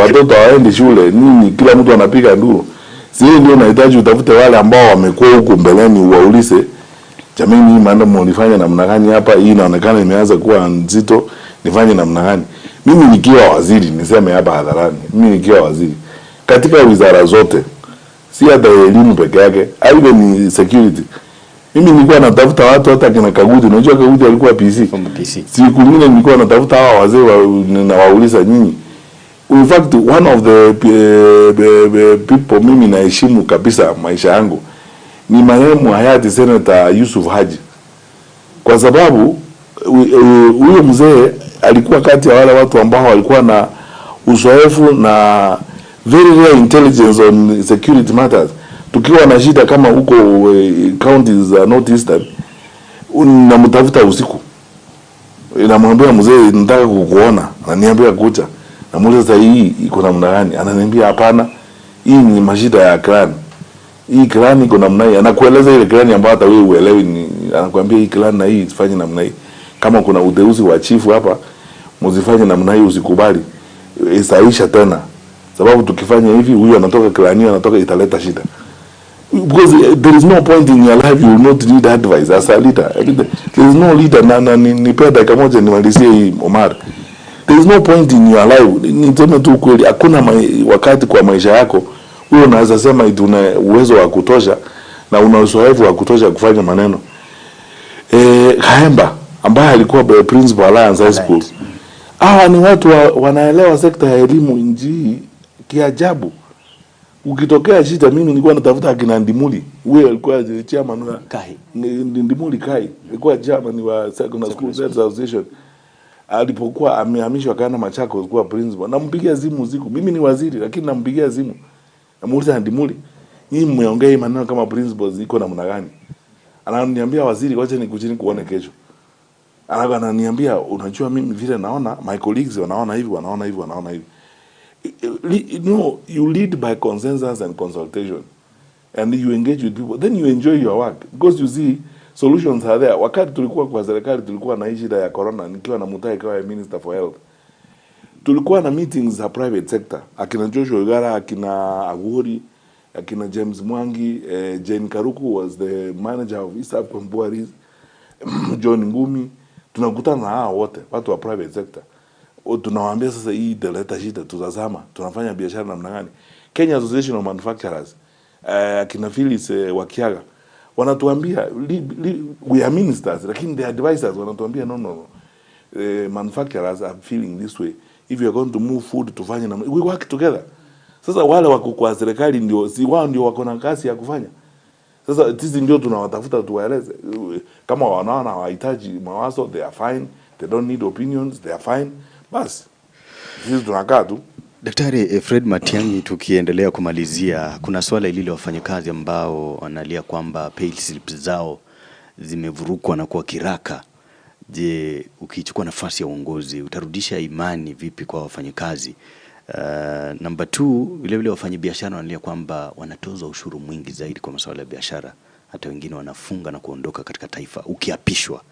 watoto hawaendi shule nini, kila mtu anapiga nduru. Si wewe ndio unahitaji utafute wale ambao wamekuwa huku mbeleni, uwaulize, jamani, hii mambo mlifanya namna gani hapa? Hii inaonekana imeanza kuwa nzito, nifanye namna gani? Mimi nikiwa waziri, niseme hapa hadharani, mimi nikiwa waziri katika wizara zote, si hata elimu peke yake, even ni security. Mimi nilikuwa natafuta watu hata kina Kaguti, unajua Kaguti alikuwa PC. Former PC. Siku nyingine nilikuwa natafuta hawa wazee nawauliza nyinyi. In fact, one of the people mimi naheshimu kabisa maisha yangu ni marehemu hayati Senator Yusuf Haji, kwa sababu huyo mzee alikuwa kati ya wale watu ambao walikuwa na uzoefu na very rare intelligence on security matters. Tukiwa na shida kama huko counties za North Eastern, namtafuta usiku, namwambia mzee, nataka kukuona, ananiambia kuja. Namuuliza sasa hii iko namna gani? Ananiambia hapana, hii ni mashida ya clan. Hii clan iko namna hii, anakueleza ile clan ambayo hata wewe uelewi ni, anakuambia hii clan na hii ifanye namna hii. Kama kuna uteuzi wa chifu hapa, muzifanye namna hii, usikubali. Isaisha tena. Sababu tukifanya hivi, huyu anatoka clan hiyo anatoka, italeta shida. Because there is no point in your life you will not need advice as a leader. There is no leader na nipea dakika moja nimalizie hii, Omar. There is no point in your life, niseme tu kweli, hakuna wakati kwa maisha yako wewe unaweza sema eti una uwezo wa kutosha na una uzoefu wa kutosha kufanya maneno. Khaemba ambaye alikuwa principal Alliance High School. Hawa ni watu wanaelewa sekta ya elimu nchi hii Kiajabu. Ukitokea shida, mimi nilikuwa natafuta akina Ndimuli, huyo alikuwa chairman wa Kai. Ndimuli Kai, alikuwa chairman wa Secondary School Heads Association. Alipokuwa amehamishwa kaenda Machakos kuwa principal, nampigia simu usiku. Mimi ni waziri, lakini nampigia simu, namuuliza, Ndimuli, nyinyi mmeongea hii maneno kama principals iko namna gani? Ananiambia, waziri, wacha nikuje nikuone kesho. Ananiambia, unajua mimi vile naona, my colleagues wanaona hivi, wanaona hivi, wanaona hivi. No, you lead by consensus and consultation, and you engage with people, then you enjoy your work because you see solutions are there. Wakati tulikuwa kwa serikali, tulikuwa na hii shida ya corona, nikiwa na Mutahi Kagwe minister for health, tulikuwa na meetings za private sector, akina Joshua Oigara, akina Awori, akina James Mwangi, Jane Karuku was the manager of East African Breweries, John Ngumi. Tunakutana na hao wote watu wa private sector, tunawaambia sasa hii italeta shida, tutazama tunafanya biashara namna gani. Kenya Association of Manufacturers, akina Phyllis Wakiaga wanatuambia we are ministers, lakini the advisors wanatuambia, no, no, no, manufacturers are feeling this way, if you are going to move food tufanye na we work together. Sasa wale wako kwa serikali ndio si wao ndio wako na kazi ya kufanya. Sasa sisi ndio tunawatafuta tuwaeleze kama wanaona hawahitaji mawazo, they are fine, they don't need opinions, they are fine. Basi sisi tunakaa tu. Daktari Fred Matiang'i, tukiendelea kumalizia, kuna swala lile wafanyakazi ambao wanalia kwamba pay slips zao zimevurukwa na kuwa kiraka. Je, ukichukua nafasi ya uongozi utarudisha imani vipi kwa wafanyakazi? Namba 2, vile vile wafanyabiashara wanalia kwamba wanatozwa ushuru mwingi zaidi kwa masuala ya biashara, hata wengine wanafunga na kuondoka katika taifa. Ukiapishwa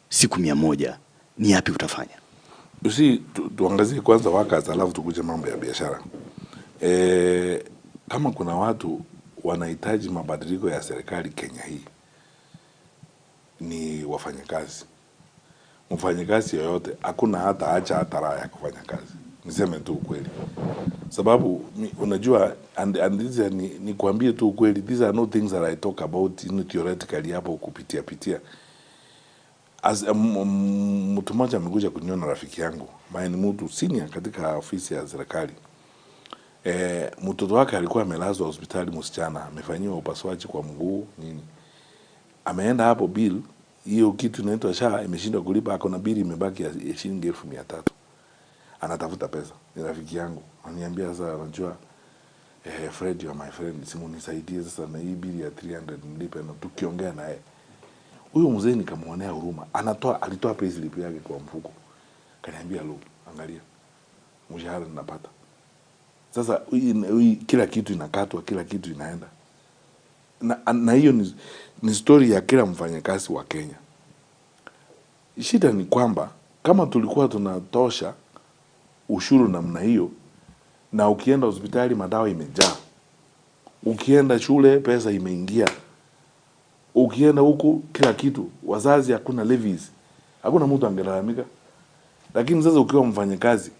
siku 100, ni yapi utafanya? You see, tuangazie kwanza workers alafu tukuje mambo ya biashara. Kama kuna watu wanahitaji mabadiliko ya serikali Kenya hii ni wafanyakazi. Mfanyakazi yoyote hakuna hata acha hata raha ya kufanya kazi. Niseme tu ukweli. Sababu unajua, and these are, ni kuambie tu ukweli, these are no things that I talk about in theoretically hapo kupitia pitia. As mtu mmoja amekuja kuniona, rafiki yangu, ambaye ni mtu senior katika ofisi ya serikali. Mtoto wake alikuwa amelazwa hospitali, msichana, amefanyiwa upasuaji kwa mguu nini. Ameenda hapo, bill hiyo kitu inaitwa SHA imeshindwa kulipa, ako na bili imebaki ya shilingi 300,000. Anatafuta pesa. Ni rafiki yangu. Ananiambia sasa, unajua, Fred, you are my friend, simu nisaidie sasa na hii bili ya 300 nilipe. Na tukiongea naye, huyo mzee nikamuonea huruma. Alitoa payslip yake kwa mfuko. Kaniambia, look, angalia mshahara ninapata. Sasa kila kitu inakatwa, kila kitu inaenda. Na hiyo ni story ya kila mfanyakazi wa Kenya. Shida ni kwamba kama tulikuwa tunatosha ushuru namna hiyo, na ukienda hospitali madawa imejaa, ukienda shule pesa imeingia, ukienda huku kila kitu, wazazi hakuna levies, hakuna mtu angelalamika. Lakini sasa ukiwa mfanyakazi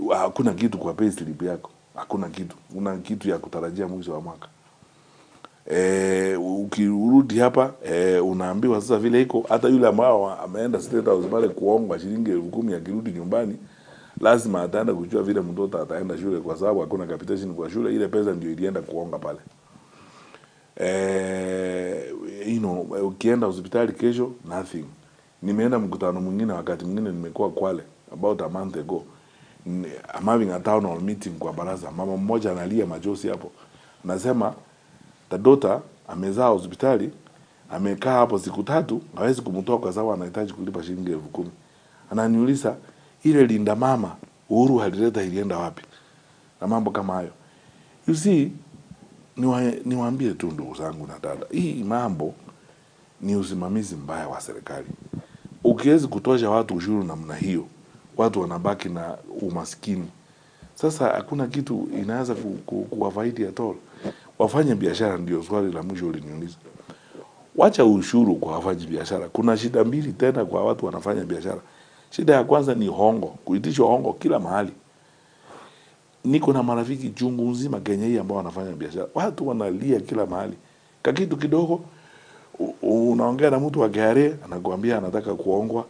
hakuna kitu kwa payslip yako, hakuna kitu, una kitu ya kutarajia mwisho wa mwaka. Ukirudi hapa, unaambiwa sasa vile iko, hata yule ambao ameenda State House pale kuongwa shilingi 10,000, akirudi nyumbani lazima ataenda kujua vile mtoto ataenda shule, kwa sababu hakuna capitation kwa shule, ile pesa ndio ilienda kuonga pale. Ukienda hospitali kesho nothing. Nimeenda mkutano mwingine, wakati mwingine nimekuwa Kwale about a month ago. I'm having a town hall meeting kwa baraza. Mama mmoja analia machozi hapo. Anasema the daughter amezaa hospitali, amekaa hapo siku 3, hawezi kumtoa kwa sababu anahitaji kulipa shilingi 10,000. Ananiuliza ile linda mama Uhuru alileta ilienda wapi? Na mambo kama hayo. You see, niwaambie tu ndugu zangu na dada, hii mambo ni usimamizi mbaya wa serikali. Ukiwezi kutosha watu ushuru namna hiyo, watu wanabaki na umaskini. Sasa hakuna kitu inaweza kuwafaidi at all. Wafanye biashara, ndio swali la mwisho uliniuliza. Wacha ushuru kwa wafanya biashara. Kuna shida mbili tena kwa watu wanafanya biashara. Shida ya kwanza ni hongo, kuitishwa hongo kila mahali. Niko na marafiki chungu nzima Kenya hii ambao wanafanya biashara. Watu wanalia kila mahali. Kakitu kidogo, unaongea na mtu wa KRA anakuambia anataka kuongwa.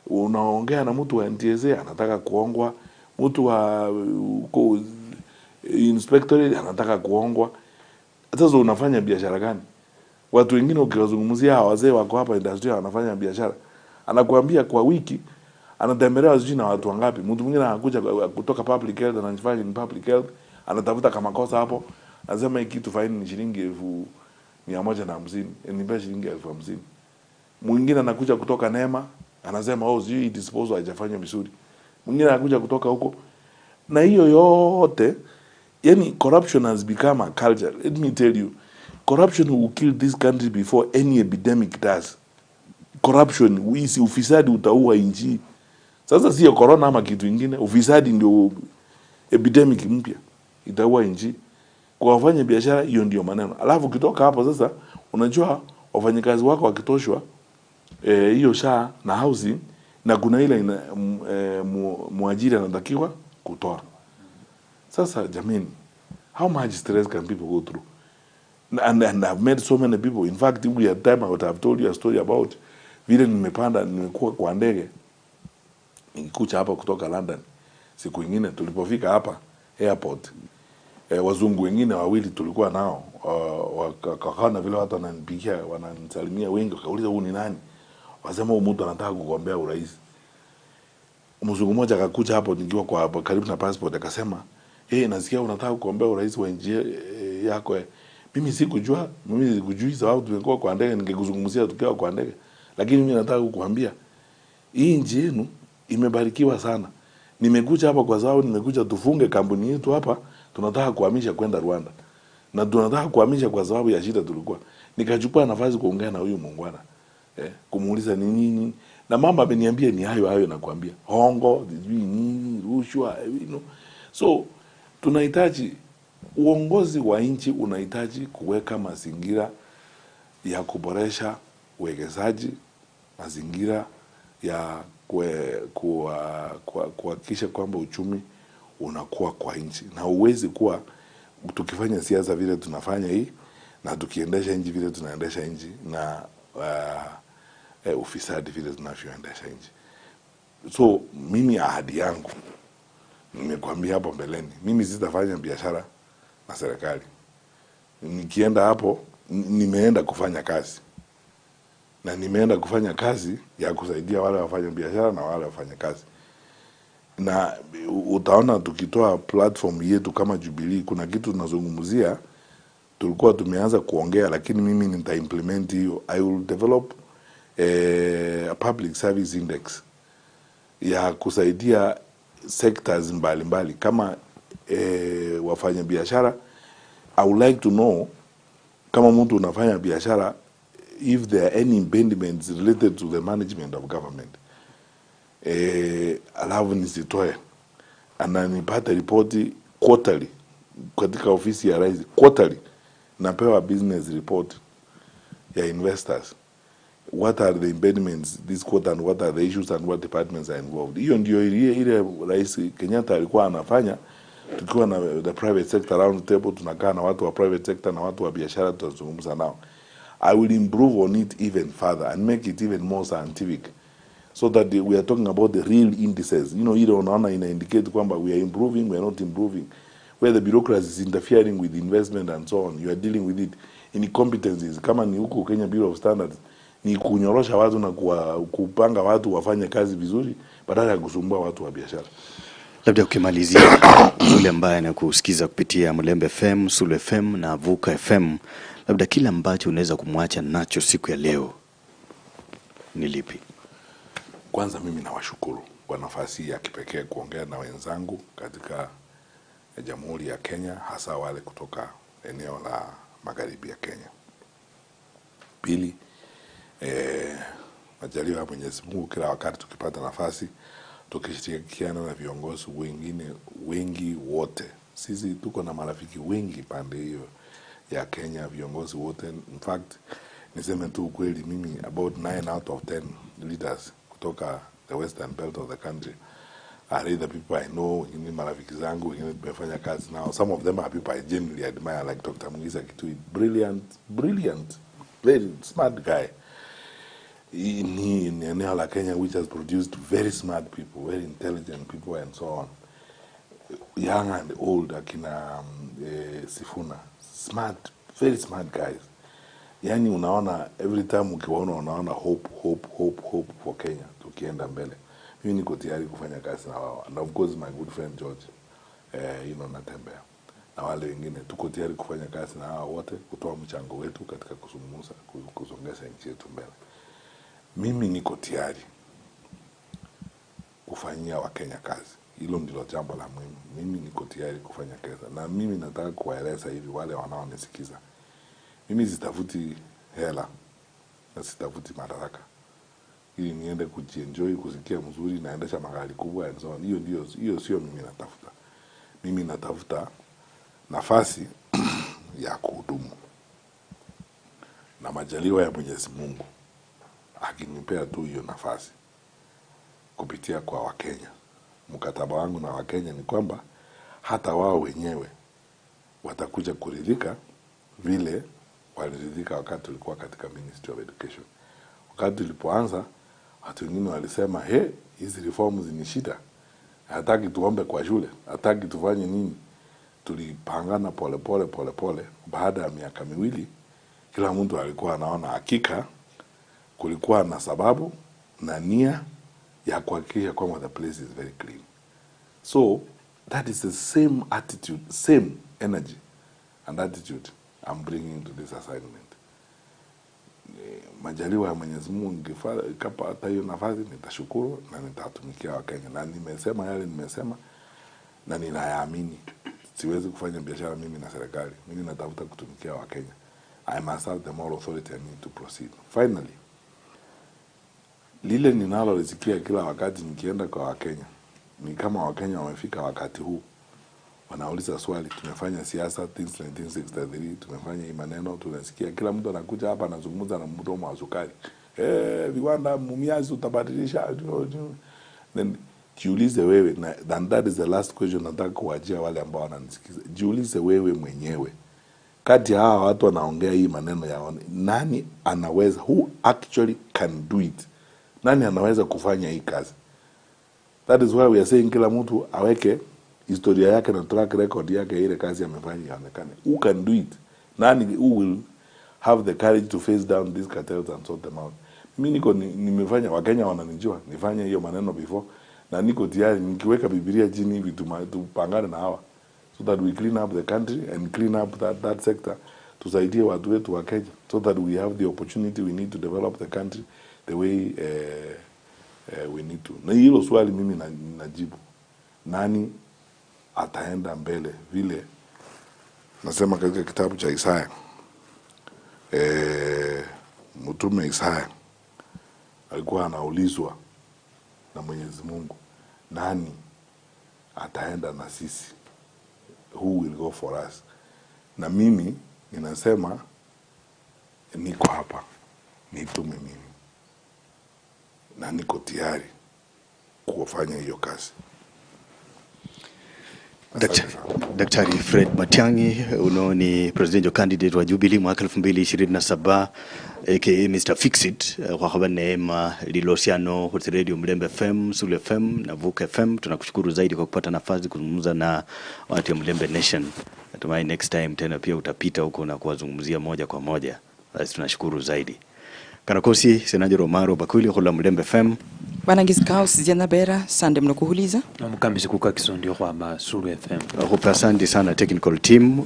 Unaongea na mtu wa NTSA anataka kuongwa. Mtu wa uko Inspectorate anataka kuongwa. Sasa unafanya biashara gani? Watu wengine ukiwazungumzia hawa wazee wako hapa industry wanafanya biashara, anakuambia kwa wiki anatembelewa sijui na watu wangapi. Mtu mwingine anakuja kutoka public health, anajifanya ni public health, anatafuta kama kosa hapo, anasema hii kitu faini ni shilingi 150,000, nipe shilingi 50,000. Mwingine anakuja kutoka Nema anasema oh, sijui disposal haijafanywa vizuri. Mwingine anakuja kutoka huko, na hiyo yote yani corruption has become a culture. Let me tell you, corruption will kill this country before any epidemic does. Corruption, wizi, ufisadi utaua nchi. Sasa sio corona ama kitu ingine, ufisadi ndio epidemic mpya itaua nchi. Kwa wafanya biashara, hiyo ndio maneno. Alafu ukitoka hapo sasa, unajua wafanyikazi wako wakitoshwa hiyo SHA na housing, na kuna ile mwajiri anatakiwa kutoa. Sasa jamani, how much stress can people go through? And I've met so many people. In fact, if we had time, I would have told you a story about vile nimepanda, nimekuwa kwa ndege nikikuja hapa kutoka London. Siku ingine tulipofika hapa airport, wazungu wengine wawili tulikuwa nao, wakaona vile watu wananipigia, wananisalimia wengi, wakauliza huyu ni nani? Wasema huyu mtu anataka kugombea urais. Mzungu mmoja akakuja hapo nikiwa kwa karibu na passport akasema, "Eh, nasikia unataka kugombea urais wa nchi yako." Mimi sikujua, mimi sikujui sababu tumekuwa kwa ndege, ningekuzungumzia tukiwa kwa ndege. Lakini mimi nataka kukuambia hii nchi yenu imebarikiwa sana. Nimekuja hapa kwa sababu nimekuja tufunge kampuni yetu hapa, tunataka kuhamisha kwenda Rwanda. Na tunataka kuhamisha kwa sababu ya shida tulikuwa. Nikachukua nafasi kuongea na huyu muungwana. Kumuuliza ni nini. Na mama ameniambia ni hayo hayo nakwambia. Hongo, sijui nini, rushwa, you know. So tunahitaji uongozi wa nchi, unahitaji kuweka mazingira ya kuboresha uwekezaji, mazingira ya kuhakikisha kwamba uchumi unakuwa kwa nchi. Na huwezi kuwa tukifanya siasa vile tunafanya hii na tukiendesha nchi vile tunaendesha nchi na ufisadi vile tunavyoendesha nchi. So mimi ahadi yangu nimekuambia hapo mbeleni, mimi sitafanya biashara na serikali. Nikienda hapo nimeenda kufanya kazi. Na nimeenda kufanya kazi ya kusaidia wale wafanya biashara na wale wafanya kazi. Na utaona tukitoa platform yetu kama Jubilee, kuna kitu tunazungumzia, tulikuwa tumeanza kuongea, lakini mimi nita implement hiyo. I will develop a public service index ya kusaidia sectors mbalimbali kama wafanya biashara. I would like to know kama mtu unafanya biashara, if there are any impediments related to the management of government. Alafu nisitoe, ananipata ripoti quarterly katika ofisi ya rais, quarterly napewa business report ya investors, what are the impediments this quarter and what are the issues and what departments are involved. Hiyo ndio ile Rais Kenyatta alikuwa anafanya, tukiwa na the private sector round table, tunakaa na watu wa private sector na watu wa biashara, tunazungumza nao. I will improve on it even further and make it even more scientific, so that we are talking about the real indices. You know, ile unaona ina indicate kwamba we are improving, we are not improving. Where the bureaucracy is interfering with investment and so on, you are dealing with it. Incompetencies, kama ni huko Kenya Bureau of Standards, ni kunyorosha watu na kupanga watu wafanye kazi vizuri badala ya kusumbua watu wa biashara. Labda ukimalizia, yule ambaye anakusikiza kupitia Mulembe FM, Sulu FM na Vuka FM, labda kile ambacho unaweza kumwacha nacho siku ya leo ni lipi? Kwanza mimi nawashukuru kwa nafasi ya kipekee kuongea na wenzangu katika Jamhuri ya Kenya, hasa wale kutoka eneo la magharibi ya Kenya. Pili, majaliwa ya Mwenyezi Mungu, kila wakati tukipata nafasi tukishirikiana na viongozi wengine wengi wote. Sisi tuko na marafiki wengi pande hiyo ya Kenya, viongozi wote. In fact, niseme tu ukweli, mimi about 9 out of 10 leaders kutoka the western belt of the country are either people I know, wengine marafiki zangu, wengine tumefanya kazi nao. Some of them are people I genuinely admire, like Dr. Mukhisa Kituyi. Brilliant, brilliant, very smart guy. Ni eneo la Kenya which has produced very smart people, very intelligent people and so on. Young and old, akina Sifuna, smart, very smart guys. Yani unaona every time ukiwaona unaona hope, hope, hope, hope for Kenya tukienda mbele. Mimi niko tayari kufanya kazi na wao, and of course my good friend George, you know, Natembeya na wale wengine, tuko tayari kufanya kazi na hao wote, kutoa mchango wetu katika kusongesha nchi yetu mbele. Mimi niko tayari kufanyia Wakenya kazi. Hilo ndilo jambo la muhimu. Mimi niko tayari kufanya kazi, na mimi nataka kuwaeleza hivi wale wanaonisikiza, mimi sitafuti hela na sitafuti madaraka ili niende kujienjoy, kusikia mzuri, naendesha magari kubwa and so on. Hiyo sio mimi natafuta. Mimi natafuta nafasi ya kuhudumu, na majaliwa ya Mwenyezi Mungu akinipea tu hiyo nafasi kupitia kwa Wakenya. Mkataba wangu na Wakenya ni kwamba hata wao wenyewe watakuja kuridhika vile waliridhika wakati tulikuwa katika Ministry of Education. Wakati tulipoanza, watu wengine walisema, he, hizi reforms ni shida, hataki tuombe kwa shule, hataki tufanye nini. Tulipangana pole pole pole pole. Baada ya miaka miwili, kila mtu alikuwa anaona hakika kulikuwa na sababu na nia ya kuhakikisha kwamba the place is very clean. So that is the same attitude, same energy and attitude I'm bringing to this assignment. Majaliwa ya Mwenyezi Mungu nikipata hiyo nafasi nitashukuru na nitatumikia Wakenya. Na nimesema yale nimesema na ninayaamini. Siwezi kufanya biashara mimi na serikali. Mimi natafuta kutumikia Wakenya. I must have the moral authority I need to proceed. Finally, lile ninalolisikia kila wakati nikienda kwa Wakenya ni kama Wakenya wamefika wakati huu wanauliza swali, tumefanya siasa since 1963, tumefanya hii maneno, tunasikia kila mtu anakuja hapa anazungumza na mdomo wa sukari. Viwanda Mumias utabadilisha. Then jiulize wewe, and that is the last question nataka kuwajia wale ambao wananisikiza. Jiulize wewe mwenyewe, kati ya hawa watu wanaongea hii maneno yao, nani anaweza, who actually can do it? Nani anaweza kufanya hii kazi? That is why we are saying kila mtu aweke historia yake na track record yake, ile kazi amefanya ionekane. Who can do it? Nani who will have the courage to face down these cartels and sort them out? Mimi niko nimefanya, Wakenya wananijua, nifanye hiyo maneno before, na niko tayari nikiweka Biblia chini hivi tupangane na hawa so that we clean up the country and clean up that sector, tusaidie watu wetu wa Kenya so that we have the opportunity we need to develop the country the way we need to. Na hilo swali mimi najibu, nani ataenda mbele? Vile nasema katika kitabu cha Isaya, mtume Isaya alikuwa anaulizwa na Mwenyezi Mungu, nani ataenda na sisi? Who will go for us? Na mimi ninasema niko hapa, nitume mimi, na niko tayari kufanya hiyo kazi. Daktari Fred Matiang'i, uno ni presidential candidate wa Jubilee mwaka 2027 aka Mr Fixit, kwa neema lilosiano Hot Radio Mulembe FM, Sulu FM na Vuka FM. Tunakushukuru zaidi kwa kupata nafasi kuzungumza na watu wa Mulembe Nation. Natumai next time tena pia utapita huko na kuwazungumzia moja kwa moja. Basi tunashukuru zaidi. Kanakosi Senajo Romaro Bakuli khula Mulembe FM. Banangizikaus Diana Bera sande mnokuhuliza. Mukambisi kuka kisondio kwa Masulu FM. Khupra asante sana technical team,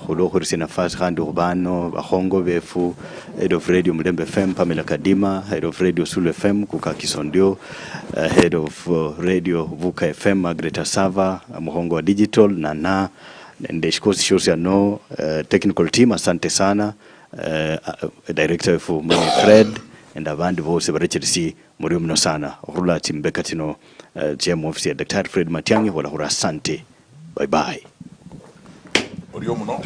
khulo khurisi nafasi khandi khubano bakhongo befu, head of radio Mulembe FM Pamela Kadima, head of radio Sulu FM kuka kisondio, head of radio Vuka FM Margaret Sava, mukhongo wa digital nana nende shikosi shosi ano, technical team asante sana, director wefu Mwene Fred and abandi bose barecherisi muri mno sana khurula chimbeka chino, GM office ya Dr. Fred Matiang'i wala khura asante. Bye bye. Orio mno.